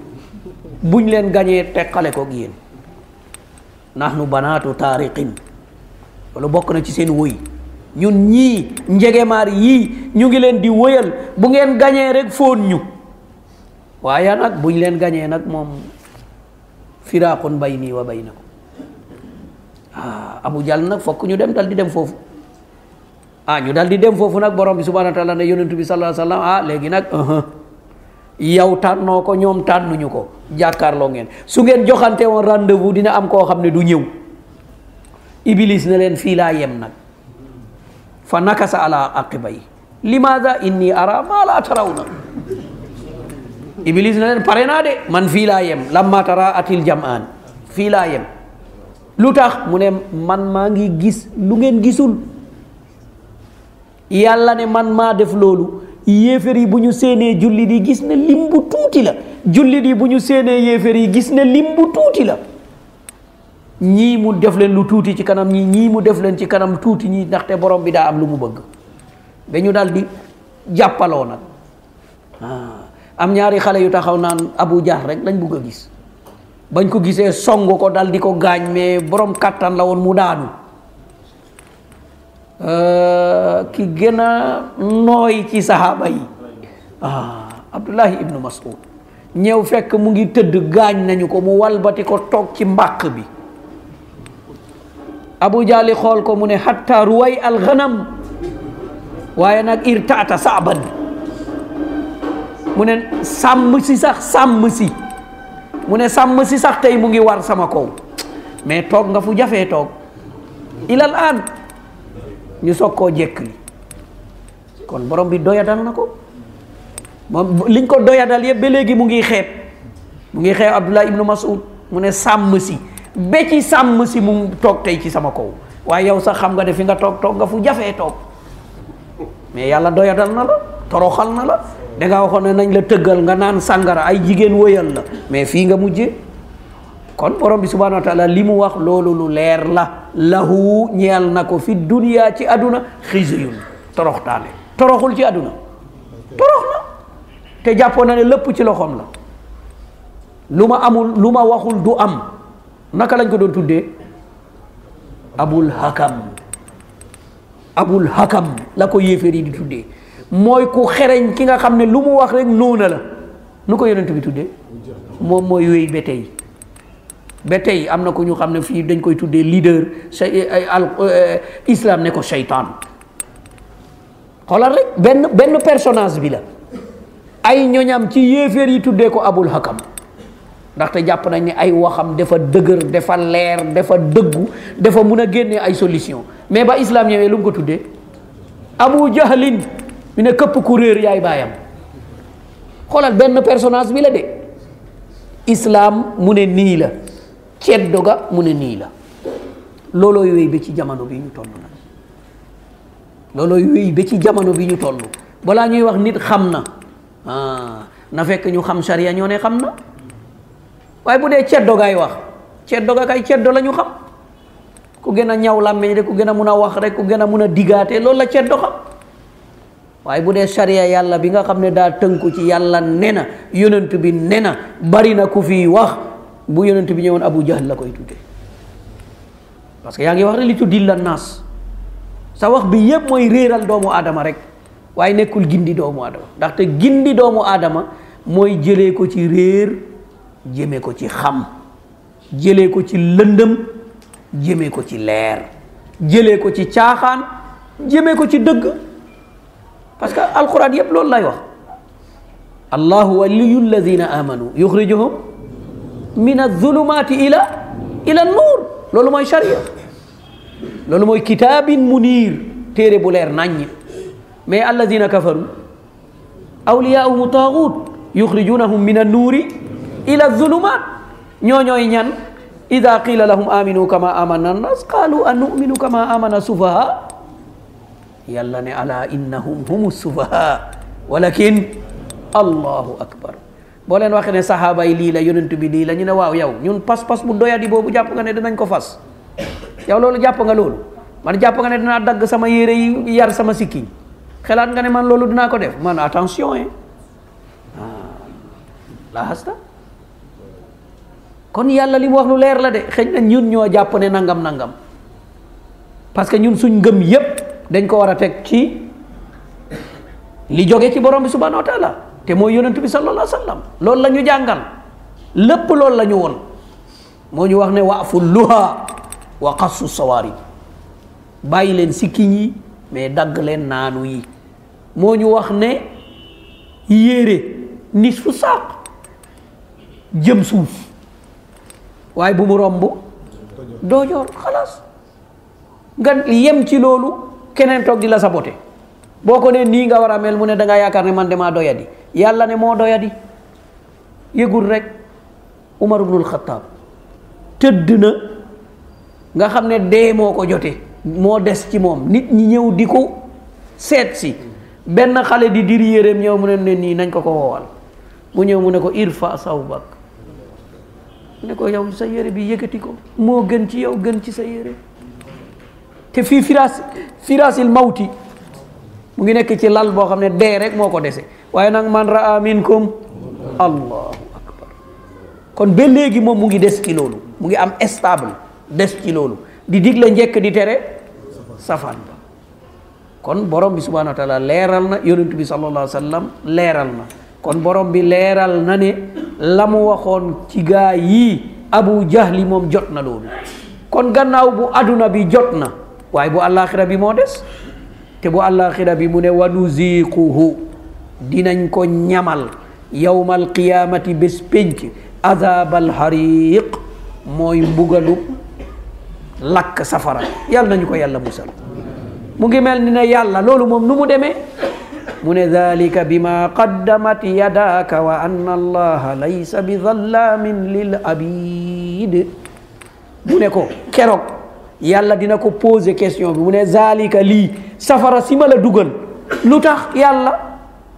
buñ leen gañee teqale ko yéen nahnu banaatu taariqin wala bokk na ci seen wëy ñun ñii njegemaar yii ñu ngi leen di wëyal bu ngeen gañee rek fóon ñu waaye nag buñ leen gañee nag moom firaaqun bayni wa baynakum abu jahl nag fokk ñu dem dal di dem foofu ñu dal di dem foofu nag borom bi subhanahu wa taala ne yonentu bi sallallahu alayhi wa sallam léegi nag yow tànnoo ko ñoom tànnuñu ko jàkkaarloo ngeen su ngeen joxante woon rendez-vous dina am koo xam ne du ñëw iblis ne leen fii laa yem nag fa nakasa ala aqibay limaada inni ara ma la tarawna iblis ne leen pare naa de man fii laa yem lamma tara atil jamaan fii laa yem lu tax mu ne man maa ngi gis lu ngeen gisul yàlla ne man maa def loolu yéefar yi bu ñu séenee jullit yi gis ne lim bu tuuti la jullit yi bu ñu séenee yéefar yi gis ne lim bu tuuti la ñii mu def leen lu tuuti ci kanam ñii mu def leen ci kanam tuuti ñii ndaxte borom bi daa am lu mu bëgg ba ñu daal di jàppaloo nag am ñaari xale yu taxaw naan abu jahl rek lañ bugg a gis bañ ko gisee song ko dal di ko gaañ mais borom kattan la woon mu daanu ki gën a nooy ci sahaaba yi abdullahi ibnu mas'ud ñëw fekk mu ngi tëdd gaañ nañu ko mu walbati ko toog ci mbàq bi abu jahl xool ko mu ne hatta ruway alghanam waaye nag irtaata saaban mu ne sàmm si sax tey mu ngi war sama kaw mais toog nga fu jafee toog ilal aan ñu soog koo jekk kon borom bi doyadal na ko moom liñ ko doyadal yëpp ba léegi mu ngi xeeb Abdullah ibnu Mas'ud mu ne sàmm si ba ci sàmm si mu toog tey ci sama kaw waaye yow sax xam nga ne fi nga toog nga fu jafee toog mais yàlla doyadal na la toroxal na la danga waxoon ne nañ la tëggal nga naan sàngara ay jigéen wëyal la mais fii nga mujjee kon borom bi subhanahu wa taala li mu wax loolu lu leer la lahu ñeel na ko fi dunya ci aduna xizyun toroxtaane toroxul ci aduna torox na te jàppoon na ne lépp ci loxoom la lu ma amul lu ma waxul du am naka lañ ko doon tuddee abul hakam la ko yéeféer yi di tuddee mooy ku xereñ ki nga xam ne lu mu wax rek noona la nu ko yonent bi tuddee moom mooy wéy ba tey am na ko ñu xam ne fii dañ koy tuddee leader islam ne ko seytaan xoolal rek benn personnage bi la ay ñoñam ci yéeféer yi tuddee ko abul hakam ndaxte jàpp nañ ne ay waxam dafa dëgër dafa leer dafa dëggu dafa mun a génne ay solution mais ba islam ñëwee lu mu ko tuddee Abu Jahlin ñu ne këpp ku réer yaay baayam xoolal benn personnage bi la de islam mu ne nii la ceddo ga mu ne nii la loolooy wéy ba ci jamono bi ñu toll nag loolooy wéy ba ci jamono bi ñu toll balaa ñuy wax nit xam na na fekk ñu xam sharia ñoo ne xam na waaye bu dee ceddo gaay wax ceddo ga kay ceddo la ñu xam ku gën a ñaw làmmeñ rek ku gën a mun a wax rek ku gën a mun a digaate loolu la ceddo xam waaye bu dee sharia yàlla bi nga xam ne daa tënku ci yàlla ne na yonent bi ne na bari na ku fi wax bu yonent bi ñëwoon Abu Jahl la koy tuddee parce que yaa ngi wax ne li tuddil la naas sa wax bi yépp mooy réeral doomu aadama rek waaye nekkul gindi doomu aadama ndaxte gindi doomu aadama mooy jëlee ko ci réer jëmee ko ci xam jëlee ko ci lëndëm jëmee ko ci leer jëlee ko ci caaxaan jëmee ko ci dëgg parce que alquran yépp loolu lay wax allahu waliyu alladina amanu yuxrijuhum min azulumati ila nuur loolu mooy sharia loolu mooy kitaabin munir téere bu leer naññ mais alladina kafaru awliyaahum taaxuut yuxrijunahum min annuuri ila zulumat ñooñooy ñan ida qila lahum aminu kama amana annas qalu anuminu kama amana sufaha yàlla ne ala innahum humu sufaha walakin allahu akbar boo leen waxee ne sahaaba yi lii la yonent bi lii la ñu ne waaw yow ñun pas-pas bu doyadi boobu jàpp nga ne dinañ ko fas yow loolu jàpp nga loolu man jàpp nga ne dinaa dagg sama yére yi yar sama sikkiñ xelaat nga ne man loolu dinaa ko def man attention la hasta kon yàlla li mu wax lu leer la de xëy na ñun ñoo jàpp ne nangam nangam parce que ñun suñ ngëm yépp dañ ko war a teg ci li jóge ci borom bi subhanahu wa taala te mooy yonent bi sallallahu alayhi wa sallam loolu la ñu jàngal lépp loolu la ñu woon moo ñu wax ne waafu luha wa qassu sawaari bàyyi leen sikkiñ yi mais dagg leen naanu yi moo ñu wax ne yére nisfu saaq jëm suuf waaye bu mu romb doojoor xalaas nga yem ci loolu keneen toog di la saboté boo ko ne nii nga war a mel mu ne da ngaa yaakaar ne man damaa doyadi yàlla ne moo doyadi yëgul rek Umar ibnul Xattaab tëdd na nga xam ne dee moo ko jote moo des ci moom nit ñi ñëw di ko seet si benn xale di diri yéreem ñëw mu ne nii nañ ko woowal mu ñëw mu ne ko irfa sawbak ne ko yow sa yére bi yëkkati ko moo gën ci yow gën ci sa yére te fii firaasil mawti mu ngi nekk ci lal boo xam ne dee rek moo ko dese waaye nag man raa minkum allahu akbar kon ba léegi moom mu ngi des ci loolu mu ngi am stable des ci loolu di digle njekk di tere safaan ba kon borom bi subhanahu wa taala leeral na yonent bi sallallahu alayhi wa sallam leeral na kon borom bi leeral na ne la mu waxoon ci gaa yii Abu Jahli moom jot na loolu kon gannaaw bu aduna bi jot na waaye bu àllaaxira bi moo des te bu àllaaxira bi mu ne wa nuziquhu dinañ ko ñamal yawmal qiyaamati bés pénc azabal hariq mooy mbugalu lakk safara yàlla nañu ko yàlla musal mu ngi mel ni ne yàlla loolu moom nu mu demee mu ne dhalika bima qaddamat yadaka wa anna allaha laysa bi dhallamin lil abid mu ne ko keroog yàlla dina ko poser question bi mu ne zalika lii safara si ma la dugal lu tax yàlla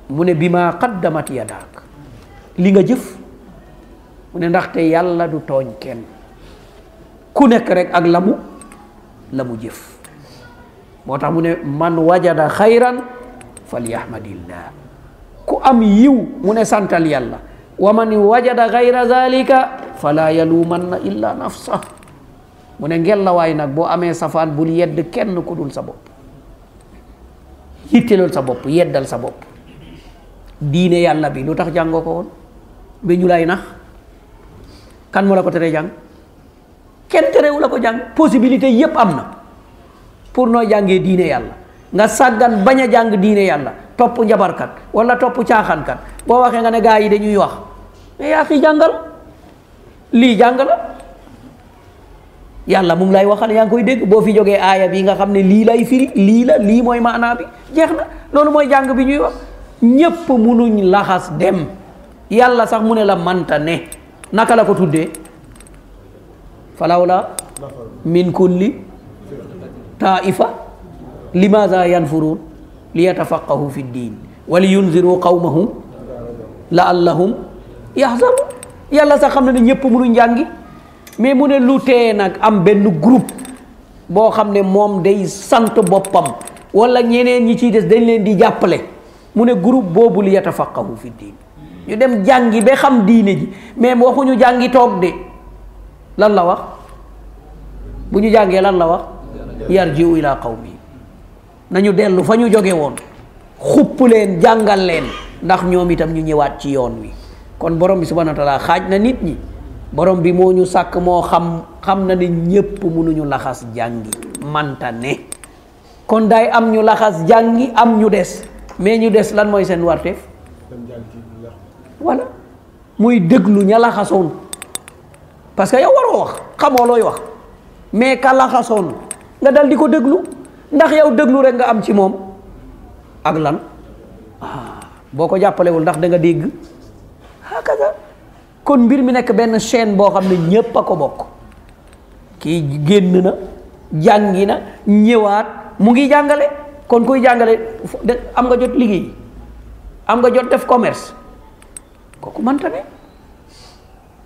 mu ne bima qaddamat yadak li nga jëf mu ne ndaxte yàlla du tooñ kenn ku nekk rek ak la mu jëf moo tax mu ne man wajada xayran falyahmadillah ku am yiw mu ne santal yàlla wa man wajada gayra zalika fala yalumanna illa nafsa mu ne ngelawaay nag boo amee safaan bul yedd kenn ku dul sa bopp yittelool sa bopp yeddal sa bopp diine yàlla bi lu tax jàngoo ko woon ba ñu lay nax kan moo la ko teree jàng kenn terewu la ko jàng possibilité yépp am na pour noo jàngee diine yàlla nga sàggan bañ a jàng diine yàlla topp njabarkat wala topp caaxaankat boo waxee nga ne gaa yi dañuy wax mais yaa fi jàngal lii jàng la yàlla mu ngi lay waxal yaa ngi koy dégg boo fi jógee aaya bi nga xam ne lii lay firi lii la lii mooy maanaa bi jeex na loolu mooy jàng bi ñuy wax ñépp munuñ laxas dem yàlla sax mu ne la manta ne naka la ko tuddee falawla min kulli taifa limaza yanfurun liyatafaqahu fi ddin wa liyunziru qawmahum laallahum yahzarun yàlla sax xam na ne ñépp munuñ jàngi mais mu ne lu tee nag am benn groupe boo xam ne moom day sant boppam wala ñeneen ñi ciy des dañ leen di jàppale mu ne groupe boobu li yatafaqahu fi diin ñu dem jàngi ba xam diine ji mais waxuñu jàngi toog de lan la wax bu ñu jàngee lan la wax yarji'u ila qawmi nañu dellu fa ñu jóge woon xupp leen jàngal leen ndax ñoom itam ñu ñëwaat ci yoon wi kon borom bi subhanahu wa taala xaaj na nit ñi borom bi moo ñu sàkk moo xam na ne ñépp mënuñu laxas jàngi manta ne kon day am ñu laxas jàngi am ñu des mais ñu des lan mooy seen warteef voilà muy déglu ña laxasoon parce que yow waroo wax xamoo looy wax mais ka laxasoon nga dal di ko déglu ndax yow déglu rek nga am ci moom ak lan boo ko jàppalewul ndax da nga dégg hakaza kon mbir mi nekk benn chaîne boo xam ne ñépp a ko bokk kii génn na jàngi na ñëwaat mu ngi jàngale kon kuy jàngale am nga jot liggéey am nga jot def commerce kooku mënta ne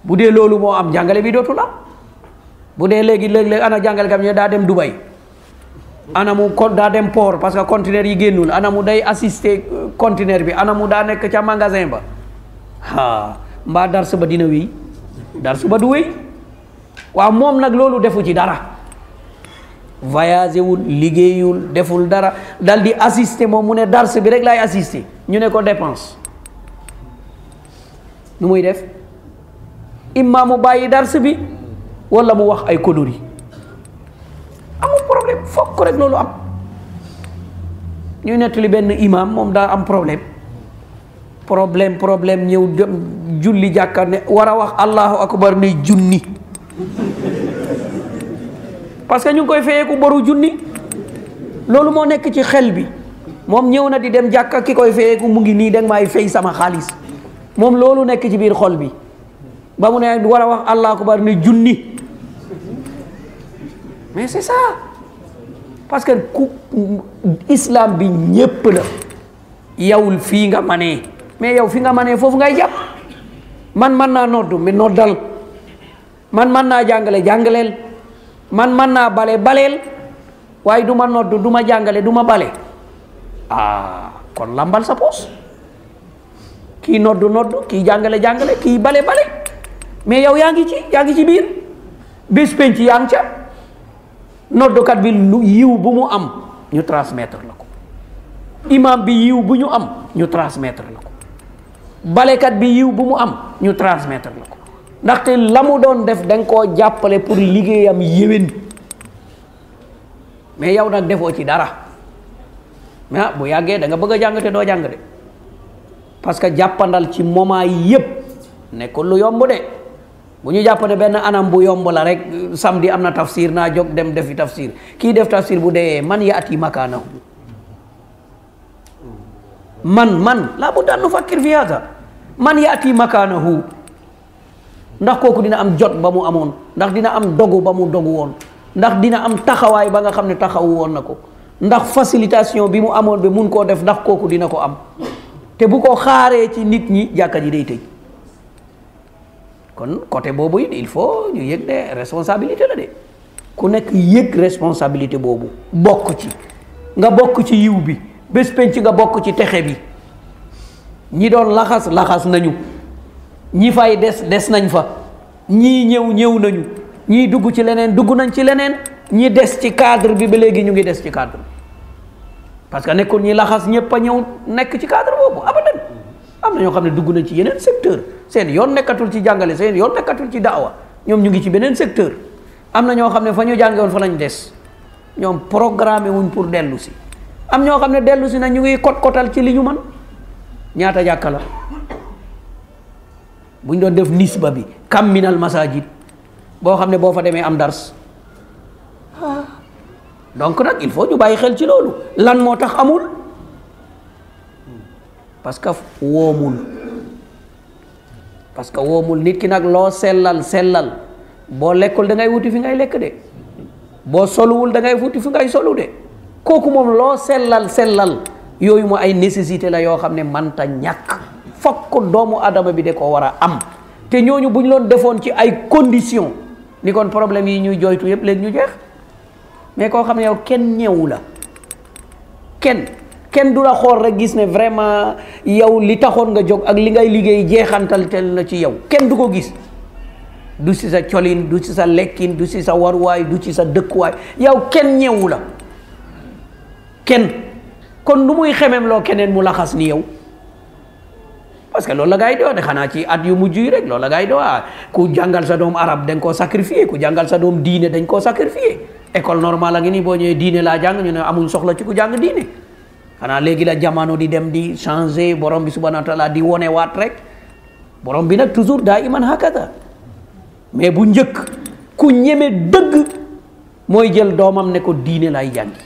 bu dee loolu moo am jàngale bi dootul am bu dee léegi ana jàngale kam ñu daa dem Dubai ana mu ko daa dem port parce que conteneur yi génnul ana mu day assister conteneur bi ana mu daa nekk ca magasin ba mbaa dars ba dina wéy dars ba du wéy waaw moom nag loolu defu ci dara voyagé wul liggéeyul deful dara dal di assister moom mu ne dars bi rek lay assister ñu ne ko dépense nu muy def imma mu bàyyi dars bi wala mu wax ay conneries amul problème fokk rek loolu am ñu nettali benn imam moom daa am problème ñëw julli jàkka ne war a wax allahu akbar ne junni parce que ñu ngi koy feyeeku boru junni loolu moo nekk ci xel bi moom ñëw na di dem jàkka ki koy feyeeku mu ngi nii danga may fay sama xaalis moom loolu nekk ci biir xol bi ba mu ne war a wax allahu akbar ne junni mais c'est ça parce que ku islam bi ñépp la yow fii nga manee mais yow fi nga manee foofu ngay jàpp man naa noddu mais noddal man naa jàngale jàngaleel man naa bale baleel waaye du ma noddu du ma jàngale du ma bale kon lambal sa poos kii noddu kii jàngale kii bale mais yow yaa ngi ci biir bés penc yaa ngi ca noddukat bi lu yiw bu mu am ñu transmettre la ko imam bi yiw bu ñu am ñu transmettre la ko balekat bi yiw bu mu am ñu transmettre la ko ndaxte la mu doon def da nga koo jàppale pour liggéeyam yéwén mais yow nag defoo ci dara mais bu yàggee da nga bëgg a jàng te doo jàng de parce que jàppandal ci moment yi yépp nekkul lu yomb de bu ñu jàpp ne benn anam bu yomb la rek samedi am na tafsir naa jóg dem defi tafsir kii def tafsir bu dee man yaati makaanahu man laa budda an nufakkir fi hada man yaati makaanahu ndax kooku dina am jot ba mu amoon ndax dina am dogu ba mu dogu woon ndax dina am taxawaay ba nga xam ne taxawu woon na ko ndax facilitation bi mu amoon ba mun koo def ndax kooku dina ko am te bu ko xaaree ci nit ñi jàkka ji day tëj kon côté boobu it il faut ñu yëg ne responsabilité la de ku nekk yëg responsabilité boobu bokk ci nga bokk ci yiw bi bés penc nga bokk ci texe bi ñi doon laxas nañu ñi fay des nañ fa ñii ñëw nañu ñii dugg ci leneen dugg nañ ci leneen ñi des ci cadre bi ba léegi ñu ngi des ci cadre bi parce que nekkul ñi laxas ñëpp a ñëw nekk ci cadre boobu abadan am na ñoo xam ne dugg nañ ci yeneen secteur seen yoon nekkatul ci jàngale seen yoon nekkatul ci daawa ñoom ñu ngi ci beneen secteur am na ñoo xam ne fa ñu jànge woon fa lañ des ñoom programmé wuñ pour dellu si am ñoo xam ne dellu si na ñu ngi kot-kotal ci li ñu man ñaata jàkka la buñ doon def nisba bi kam minal masajid boo xam ne boo fa demee am dars donc nag il faut ñu bàyyi xel ci loolu lan moo tax amul parce que woomul nit ki nag loo sellal boo lekkul da ngay wuti fi ngay lekk de boo soluwul da ngay wuti fi ngay solu de kooku moom loo sellal yooyu mo ay nécessité la yoo xam ne manta ñàkk fokk doomu adama bi de ko war a am te ñooñu bu ñu loon defoon ci ay conditions ni kon problème yi ñuy jooytu yépp léegi ñu jeex mais koo xam ne yow kenn ñëwu la kenn du la xool rek gis ne vraiment yow li taxoon nga jóg ak li ngay liggéey jeexantal tel na ci yow kenn du ko gis du ci sa colin du ci sa lekkin du ci sa waruwaay du ci sa dëkkuwaay yow kenn ñëwu la kenn kon nu muy xemem loo keneen mu laxas ni yow parce que loolu la gaay di wax de xanaa ci at yu mujj yi rek loolu la gaay di wax ku jàngal sa doom arab dañ koo sacrifier ku jàngal sa doom diine dañ koo sacrifier école normale a ngi nii boo ñëwee diine laa jàng ñu ne amuñ soxla ci ku jàng diine xanaa léegi la jamono di dem di changer borom bi subhanahu wa taala di wone waat rek borom bi nag toujours daa iman hakata mais bu njëkk ku ñeme dëgg mooy jël doomam ne ko diine lay jàngi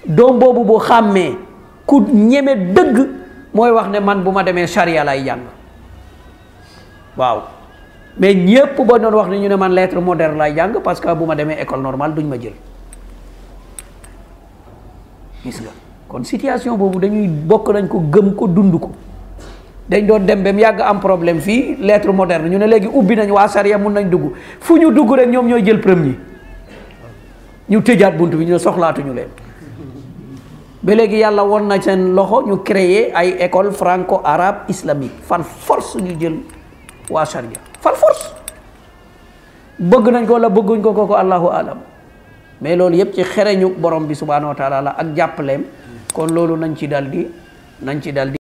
doom boobu bu xàmmee ku ñeme dëgg mooy wax ne man bu ma demee charia lay jàng waaw mais ñépp boo doon wax ne ñu ne man lettre moderne lay jàng parce que bu ma demee école normale duñ ma jël gis nga kon situation boobu dañuy bokk nañ ko gëm ko dund ko dañ doon dem ba mu yàgg am problème fii lettre moderne ñu ne léegi ubbi nañ waa charia mun nañ dugg fu ñu dugg rek ñoom ñooy jël premier ñu tëjaat bunt bi ñu ne soxlaatuñu leen ba léegi yàlla won na seen loxo ñu créer ay école franco arabe islamique fan force ñu jël waa charia fan force bëgg nañ ko la bëgguñ ko kooku allahu alam mais loolu yëpp ci xereñu borom bi subhanahu wa taala la ak jàppaleem kon loolu nañ ci dal di